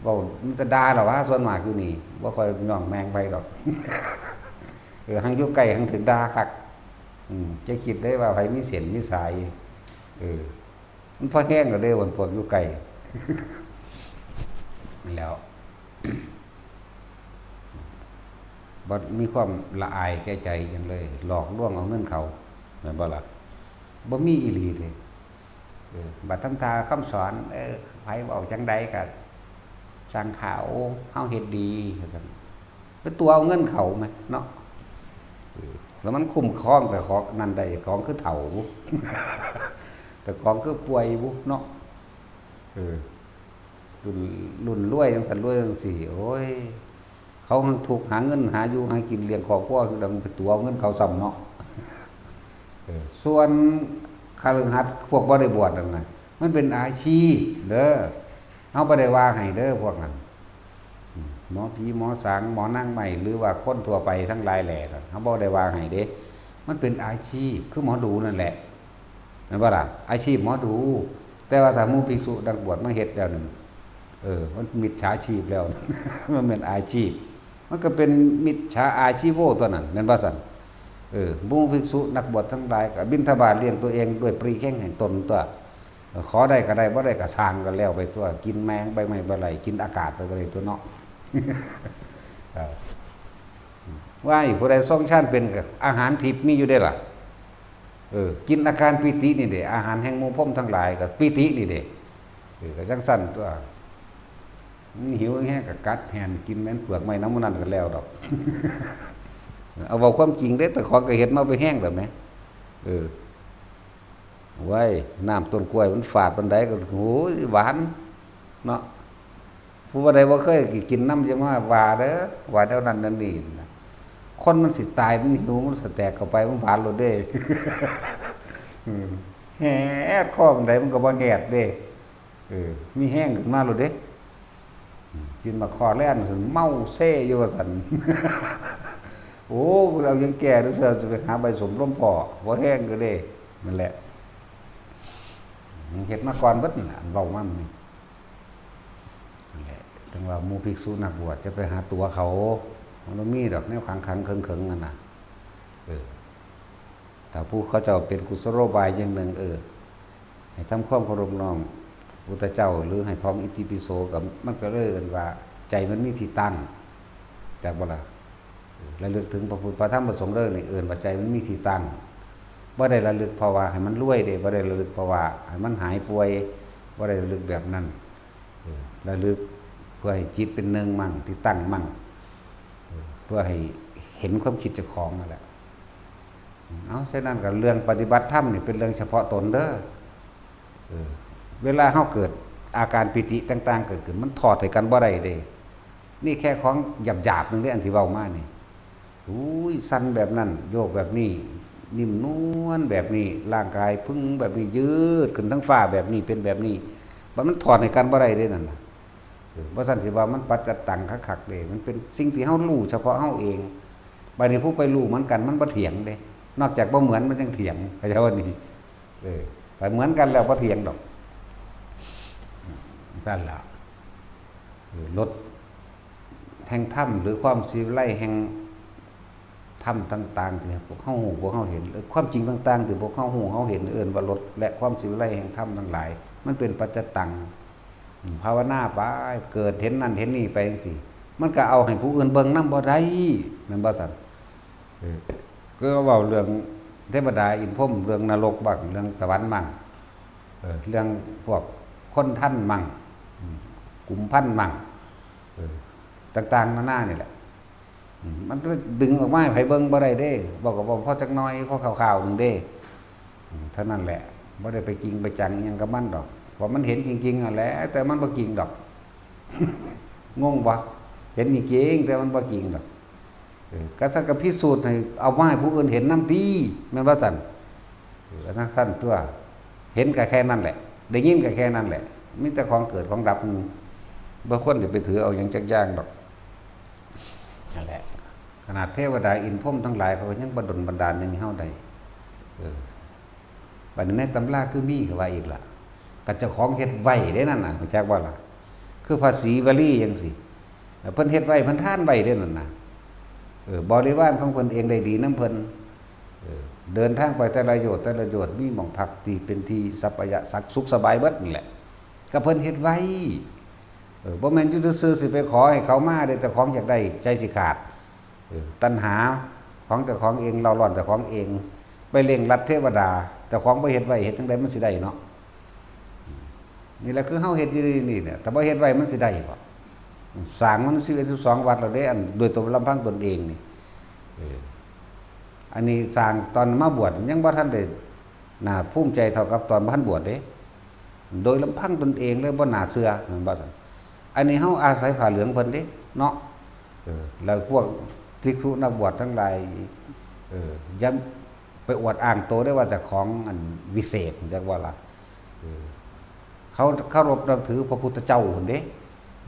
เว้า มีแต่ด่าล่ะวะ ส่วนมากอยู่นี่ บ่ค่อยย่องแมงไผดอก เออ หั้งอยู่ใกล้หั้งถูกด่าคัก อืม จะคิดได้ว่าไผมีเส้นมีสาย เออ มันพอแฮงแล้วเด้ พวกอยู่ใกล้ แล้ว บัดมีความละอายแก่ใจจั่งเลย หลอกลวงเอาเงินเขา แม่นบ่ล่ะ บ่มีอีหลีเด้ เออ บัดทำท่าคำสอน เออ ไผเว้าจั่งใดก็ซ่างเขา เฮาเฮ็ดดี ว่าซั่น ไปตั๋วเอาเงินเขาแหมเนาะ เออ แล้วมันคุ้มครองแต่ของนั่นได้ ของคือเฒ่าบุ แต่ของคือป่วยบุเนาะ เออ รุ่น รุ่นรวยจั่งซั่นรวยจั่งซี้ โอ้ย เขาทุกข์หาเงินหาอยู่หากินเลี้ยงครอบครัว คือดังไปตั๋วเอาเงินเขาซ้ำเนาะ เออ ส่วนคฤหัสถ์พวกบ่ได้บวชนั่นน่ะ มันเป็นอาชีพเด้อ เฮาบ่ได้ว่าให้เด้อพวกนั้น อืม หมอผีหมอสางหมอนางไม้หรือว่าคนทั่วไปทั้งหลายแหล่ เฮาบ่ได้ว่าให้เด้ มันเป็นอาชีพคือหมอดูนั่นแหละ แม่นบ่ล่ะ อาชีพหมอดู แต่ว่าถ้าหมู่ภิกษุนักบวชมาเฮ็ดแล้วนั่น เออ มันมิจฉาชีพแล้ว มันเป็นอาชีพ มันก็เป็นมิจฉาอาชีโวตัวนั้น แม่นบ่ซั่น เออ หมู่ภิกษุนักบวชทั้งหลายก็บิณฑบาตเลี้ยงตัวเองด้วยปรีแข้งแห่งตนตัว ขอได้ก็ได้ บ่ได้ก็ซ่างก็แล้วไปตัว กินแมงใบไม้ใบไร กินอากาศไปก็ได้ตัวเนาะ เออ ว้าย ผู้ใดทรงฌานเป็นก็อาหารทิพย์มีอยู่เด้ล่ะ เออ กินอาการปีตินี่เด้ อาหารแห่งหมู่พรหมทั้งหลายก็ปีตินี่เด้ เออ ก็จั่งซั่นตัว มันหิวแฮงก็กัดแฮนกินแม่นเปลือกไม้นำหมู่นั้นก็แล้วดอก เอาเว้าความจริงเด้ แต่ของก็เฮ็ดมาไปแฮงแล้วแหม เออ โอ้ย น้ำต้นกล้วยมันฝาดปานใดก็ โอ้ย หวานเนาะ ผู้ใดบ่เคยกินนำอย่ามาว่าเด้อ ว่าแนวนั้นแนวนี้นะ คนมันสิตาย มันหิว มันสะแตกเข้าไป มันหวานโลดเด้ อืม แหดคอปานใดมันก็บ่แหดเด้ เออ มีแฮงขึ้นมาโลดเด้ อืม กินบักข้อแล่นเมาเซอยู่ว่าซั่น โอ้ เอาหยังแก้เด้อ สิไปหาใบส้มลมพ้อ บ่แฮงก็เด้ นั่นแหละ เฮ็ดมาก่อนเบิดนั่นล่ะ อันเว้ามานี่ นั่นแหละ ถึงว่าหมู่ภิกษุนักบวชจะไปหาตั๋วเขา มันบ่มีดอกแนวขังๆ เขิงๆ นั่นน่ะ เออ ถ้าผู้เขาเจ้าเป็นกุศโลบายอย่างหนึ่ง เออ ให้ทำความเคารพน้อมพุทธเจ้า หรือให้ท่องอิติปิโส ก็ มันก็เลยเอิ้นว่าใจมันมีที่ตั้ง จักบ่ล่ะ เออ ระลึกถึงพระพุทธพระธรรมพระสงฆ์เด้อ นี่เอิ้นว่าใจมันมีที่ตั้ง บ่ได้ระลึกเพราะว่าให้มันรวยเด้ บ่ได้ระลึกเพราะว่าให้มันหายป่วย บ่ได้ระลึกแบบนั้น เออ ระลึกเพื่อให้จิตเป็นหนึ่งมั่ง ที่ตั้งมั่ง เออ เพื่อให้เห็นความคิดเจ้าของนั่นแหละ เอา ฉะนั้นก็เรื่องปฏิบัติธรรมนี่เป็นเรื่องเฉพาะตนเด้อ เออ เวลาเฮาเกิดอาการปีติต่างๆ เกิดขึ้น มันถอดให้กันบ่ได้เด้ นี่แค่ของหยาบๆ หนึ่งเด้ อันที่เว้ามานี่ อุ้ย สั่นแบบนั้น โยกแบบนี้ นิ่มนวลแบบนี้ ร่างกายพึงแบบนี้ ยืดขึ้นทั้งฟ้าแบบนี้ เป็นแบบนี้ บัดมันถอดให้กันบ่ได้เด้นั่นน่ะ เออ บ่ซั่นสิว่ามันปัจจัตตังคักๆ เด้ มันเป็นสิ่งที่เฮารู้เฉพาะเฮาเอง บัดนี้ผู้ไปรู้เหมือนกัน มันบ่เถียงเด้ นอกจากบ่เหมือนมันจั่งเถียง เข้าใจบ่นี่ เออ ไปเหมือนกันแล้วบ่เถียงดอก ซั่นล่ะ เออ รสแห่งธรรม หรือความสิวิไลแห่งธรรมต่างๆ ที่พวกเฮารู้ พวกเฮาเห็น เออ ความจริงต่างๆ ที่พวกเฮารู้ เฮาเห็น เอิ้นว่ารส และความสิวิไลแห่งธรรมทั้งหลาย มันเป็นปัจจัตตัง อืม ภาวนาไป เกิดเห็นนั่นเห็นนี่ไปจั่งซี้ มันก็เอาให้ผู้อื่นเบิ่งนำบ่ได้ แม่นบ่ซั่น เออ ก็เว้าเรื่องเทวดาอินทร์พรหม เรื่องนรกบ้าง เรื่องสวรรค์บ้าง เออ เรื่องพวกคนทันบ้าง อืม กุมพันบ้าง เออ ต่างๆ นานานี่แหละ อืม มันก็ดึงออกมาให้ไผเบิ่งบ่ได้เด้ เว้าก็เว้าพอจักหน่อย พอคร่าวๆ หนึ่งเด้ อืม เท่านั้นแหละ บ่ได้ไปจริงไปจังอิหยังกับมันดอก เพราะมันเห็นจริงๆ นั่นแหละ แต่มันบ่จริงดอก งงบ่ เห็นจริงๆ แต่มันบ่จริงดอก เออ ก็ซักก็พิสูจน์ให้ เอามาให้ผู้อื่นเห็นนำติ แม่นบ่ซั่น เออ จั่งซั่นตัว เห็นก็แค่นั้นแหละ ได้ยินก็แค่นั้นแหละ มีแต่ของเกิดของดับ อืม บ่ควรจะไปถือเอาหยังจักอย่างดอก นั่นแหละ ขนาดเทวดาอินทร์พรหมทั้งหลายเขาก็ยังบ่ดลบันดาลหยังให้เฮาได้ เออ บัดนี้ในตำราคือมีก็ว่าอีกล่ะ ก็เจ้าของเฮ็ดไว้เด้นั่นน่ะ รู้จักบ่ล่ะ คือพระศรีวลีจั่งซี้ เพิ่นเฮ็ดไว้ เพิ่นทานไว้เด้นั่นน่ะ เออ บริวารของเพิ่นเองได้ดีนำเพิ่น เออ เดินทางไปแต่ละโยชน์แต่ละโยชน์ มีหม่องพักที่เป็นที่สัปปายะ สักสุขสบายเบิดนั่นแหละ ก็เพิ่นเฮ็ดไว้ เออ บ่แม่นอยู่ซื่อๆ สิไปขอให้เขามาเด้ เจ้าของอยากได้ใจสิขาด เออ ตัณหาของเจ้าของเอง เร่าร้อนเจ้าของเอง ไปเร่งรัดเทวดา เจ้าของบ่เฮ็ดไว้ เฮ็ดจั่งใดมันสิได้เนาะ นี่แหละคือเฮาเฮ็ดอยู่นี่เนี่ย ถ้าบ่เฮ็ดไว้มันสิได้บ่ สร้างมันสิบเอ็ด สิบสอง วัดแล้วเด้ อันโดยตัวลำพังตนเองนี่ เออ อันนี้สร้างตอนมาบวชยังบ่ทันได้น่าภูมิใจเท่ากับตอนบ่ทันบวชเด้ โดยลำพังตนเองเลยบ่น่าเชื่อ แม่นบ่ซั่น อันนี้เฮาอาศัยผ้าเหลืองเพิ่นเด้เนาะ เออ แล้วพวกภิกษุนักบวชทั้งหลาย เออ อย่าไปอวดอ้างโตได้ว่าเจ้าของอันวิเศษ จักว่าล่ะ เออ เขาเคารพนับถือพระพุทธเจ้าหั่นเด้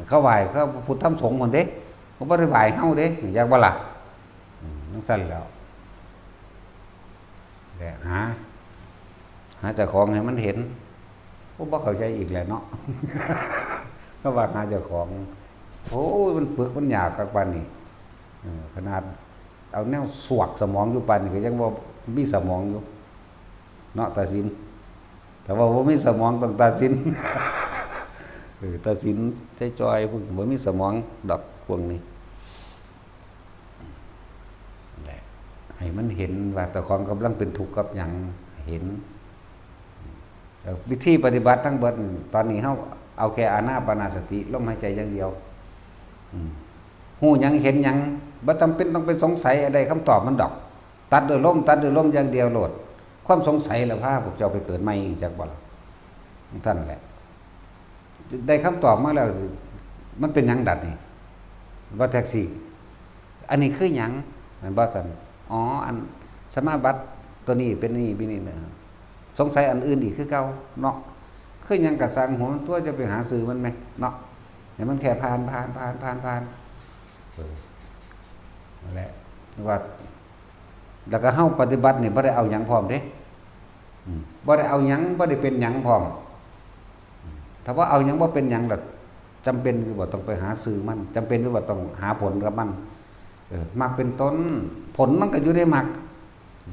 เขาไหว้พระพุทธธรรมสงฆ์หั่นเด้ ก็บ่ได้ไหว้เฮาเด้ จักบ่ล่ะ อืม จั่งซั้นแหล้ว แหละ หา หาเจ้าของให้มันเห็น โอ้ บ่เข้าใจอีกแหละเนาะ ก็ว่าหาเจ้าของ โอ้ย มันปึกมันยากคักปานนี้ เออ ขนาดเอาแนวสวกสมองอยู่ปานนี้ก็ยังบ่มีสมองอยู่ เนาะ ตาสิน แต่ว่าบ่มีสมองต้องตาสิน เออ ตาสินใช้จอยพวกบ่มีสมองดอกพวกนี้ นั่นแหละ ให้มันเห็นว่าเจ้าของกำลังเป็นทุกข์กับหยัง เห็น แล้ววิธีปฏิบัติทั้งเบิด ตอนนี้เฮาเอาแค่อานาปานสติ ลมหายใจอย่างเดียว อืม ฮู้หยังเห็นหยัง บ่จำเป็นต้องไปสงสัยได้คำตอบมันดอก ตัดด้วยลม ตัดด้วยลมอย่างเดียวโลด ความสงสัยล่ะพาพวกเจ้าไปเกิดใหม่อีกจักบ่ล่ะ นั่นแหละ ได้คำตอบมาแล้ว มันเป็นหยังดัดนี่ ว่าแท็กซี่ อันนี้คือหยัง แม่นบ่ซั่น อ๋อ อันสมาบัติตัวนี้เป็นนี่ เป็นนี่เนาะ สงสัยอันอื่นอีกคือเก่าเนาะ คือหยังกะซ่างหัวมันตัว จะไปหาซื้อมันแหมเนาะ ให้มันแค่ผ่าน ผ่าน ผ่าน ผ่าน ผ่าน เออ นั่นแหละ ว่า แล้วก็เฮาปฏิบัตินี่บ่ได้เอาหยังพร้อมเด้ อืม บ่ได้เอาหยัง บ่ได้เป็นหยังพร้อม ถ้าว่าเอาหยังบ่เป็นหยังล่ะ จำเป็นหรือว่าต้องไปหาซื้อมัน จำเป็นหรือว่าต้องหาผลกับมัน เออ มรรคเป็นต้น ผลมันก็อยู่ในมรรค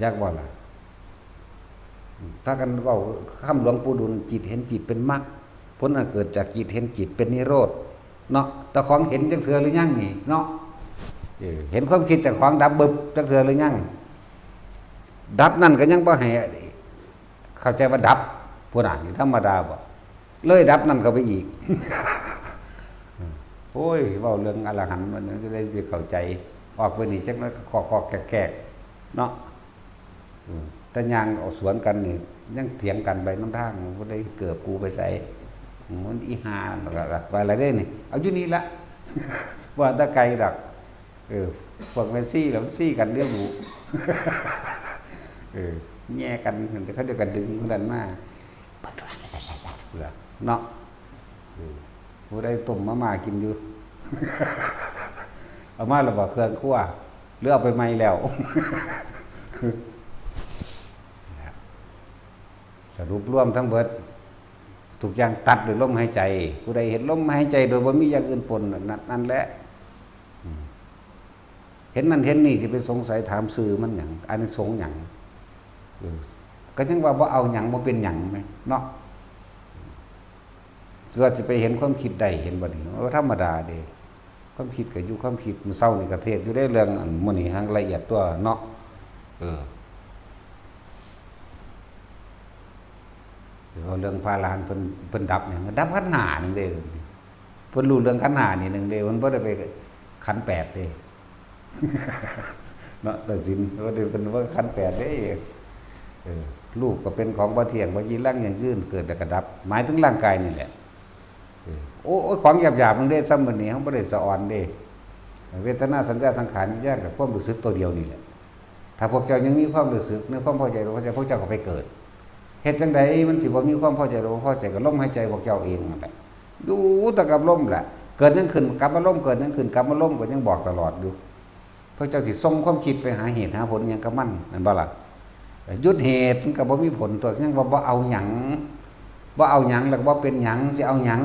จักบ่ล่ะ อืม พากันเว้าคำหลวงปู่ดูล จิตเห็นจิตเป็นมรรค ผลอันเกิดจากจิตเห็นจิตเป็นนิโรธ เนาะ แต่ของเห็นจักเทื่อหรือยังนี่ เนาะ เออ เห็นความคิดเจ้าของดับบึบจักเทื่อหรือยัง ดับนั่นก็ยังบ่ให้เข้าใจว่าดับ พุ้นน่ะ นี่ธรรมดาบ่ เลยดับนั่นเข้าไปอีก โอ้ย เว้าเรื่องอรหันต์มันจะได้ไปเข้าใจ ออกไปนี่จักหน่อยก็คอกๆแกกๆ เนาะ อืม แต่ย่างออกสวนกันนี่ ยังเถียงกันไปนำทาง บ่ได้เกิบกูไปไส อืม มันอีห่านั่นล่ะ ไปละเด้นี่ เอาอยู่นี่ละ ว่าแต่ไกลดอก เออ พวกแม่นซี้แล้วมันซี้กันเรียบรู้ เออ แย่กัน เขาเดียวกันดึงคนนั้นมา เนาะ เออ ผู้ใดต้มมาม่ากินอยู่ เอามาแล้วบ่เครื่องครัว หรือเอาไปใหม่แล้ว สรุปรวมทั้งเบิด ทุกอย่างตัดด้วยลมหายใจ ผู้ใดเห็นลมหายใจโดยบ่มีอย่างอื่นปน นั่น นั่นแหละ อืม เห็นนั่นเห็นนี่สิไปสงสัยถามซื่อมันหยัง อานิสงส์หยัง เออ ก็ยังว่าบ่เอาหยัง บ่เป็นหยังแหม เนาะ ว่าสิไปเห็นความคิดได้ เห็นบ่นี่ ว่าธรรมดาเด้ ความคิดก็อยู่ความคิด มื้อเช้านี่ก็เทศน์อยู่เด้ เรื่องอันมื้อนี้แฮ่งละเอียดตัวเนาะ เออ เว้าเรื่องพระอรหันต์เพิ่น เพิ่นดับหยัง ดับขันธ์ห้านี่เด้ เพิ่นรู้เรื่องขันธ์ห้านี่หนึ่งเด้ เพิ่นบ่ได้ไปขันธ์แปดเด้ เนาะ ตาสิน บ่ได้ เพิ่นว่าขันธ์แปดเด้ เออ รูปก็เป็นของบ่เที่ยง บ่จีรัง ยั่งยืน เกิดแล้วก็ดับ หมายถึงร่างกายนี่แหละ เออ โอ้ โอ้ย ของหยาบๆ นึงเด้ ซ้ำมื้อนี้เฮาบ่ได้สะออนเด้ เวทนา สัญญา สังขาร วิญญาณ กับความรู้สึกตัวเดียวนี่แหละ ถ้าพวกเจ้ายังมีความรู้สึกในความพอใจหรือบ่พอใจ พวกเจ้าก็ไปเกิด เฮ็ดจั่งใดมันสิบ่มีความพอใจหรือบ่พอใจ ก็ลมหายใจพวกเจ้าเองนั่นแหละ อยู่แต่กับลมแหละ เกิดหยังขึ้นกลับมาลม เกิดหยังขึ้นกลับมาลม ก็ยังบอกตลอดอยู่ พวกเจ้าสิส่งความคิดไปหาเหตุหาผลอิหยังกับมัน แม่นบ่ล่ะ หยุดเหตุมันก็บ่มีผลตัว ยังว่าบ่เอาหยัง บ่เอาหยังแล้วก็บ่เป็นหยัง สิเอาหยัง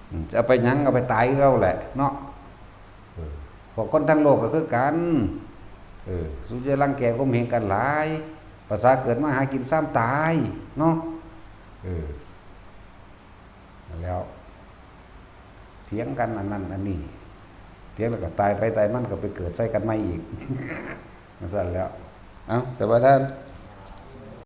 อืม สิเอาไปหยัง เอาไปตายคือเก่าแหละเนาะ เออ พวกคนทั้งโลกก็คือกัน เออ สุจะรังแกข่มเหงกันหลาย ภาษาเกิดมาหากินซ้ำตายเนาะ เออ แล้ว เถียงกันอันนั้นอันนี้ เถียงแล้วก็ตายไปตายมันก็ไปเกิดใส่กันใหม่อีก จั่งซั้นแหล้ว เอ้า สวัสดี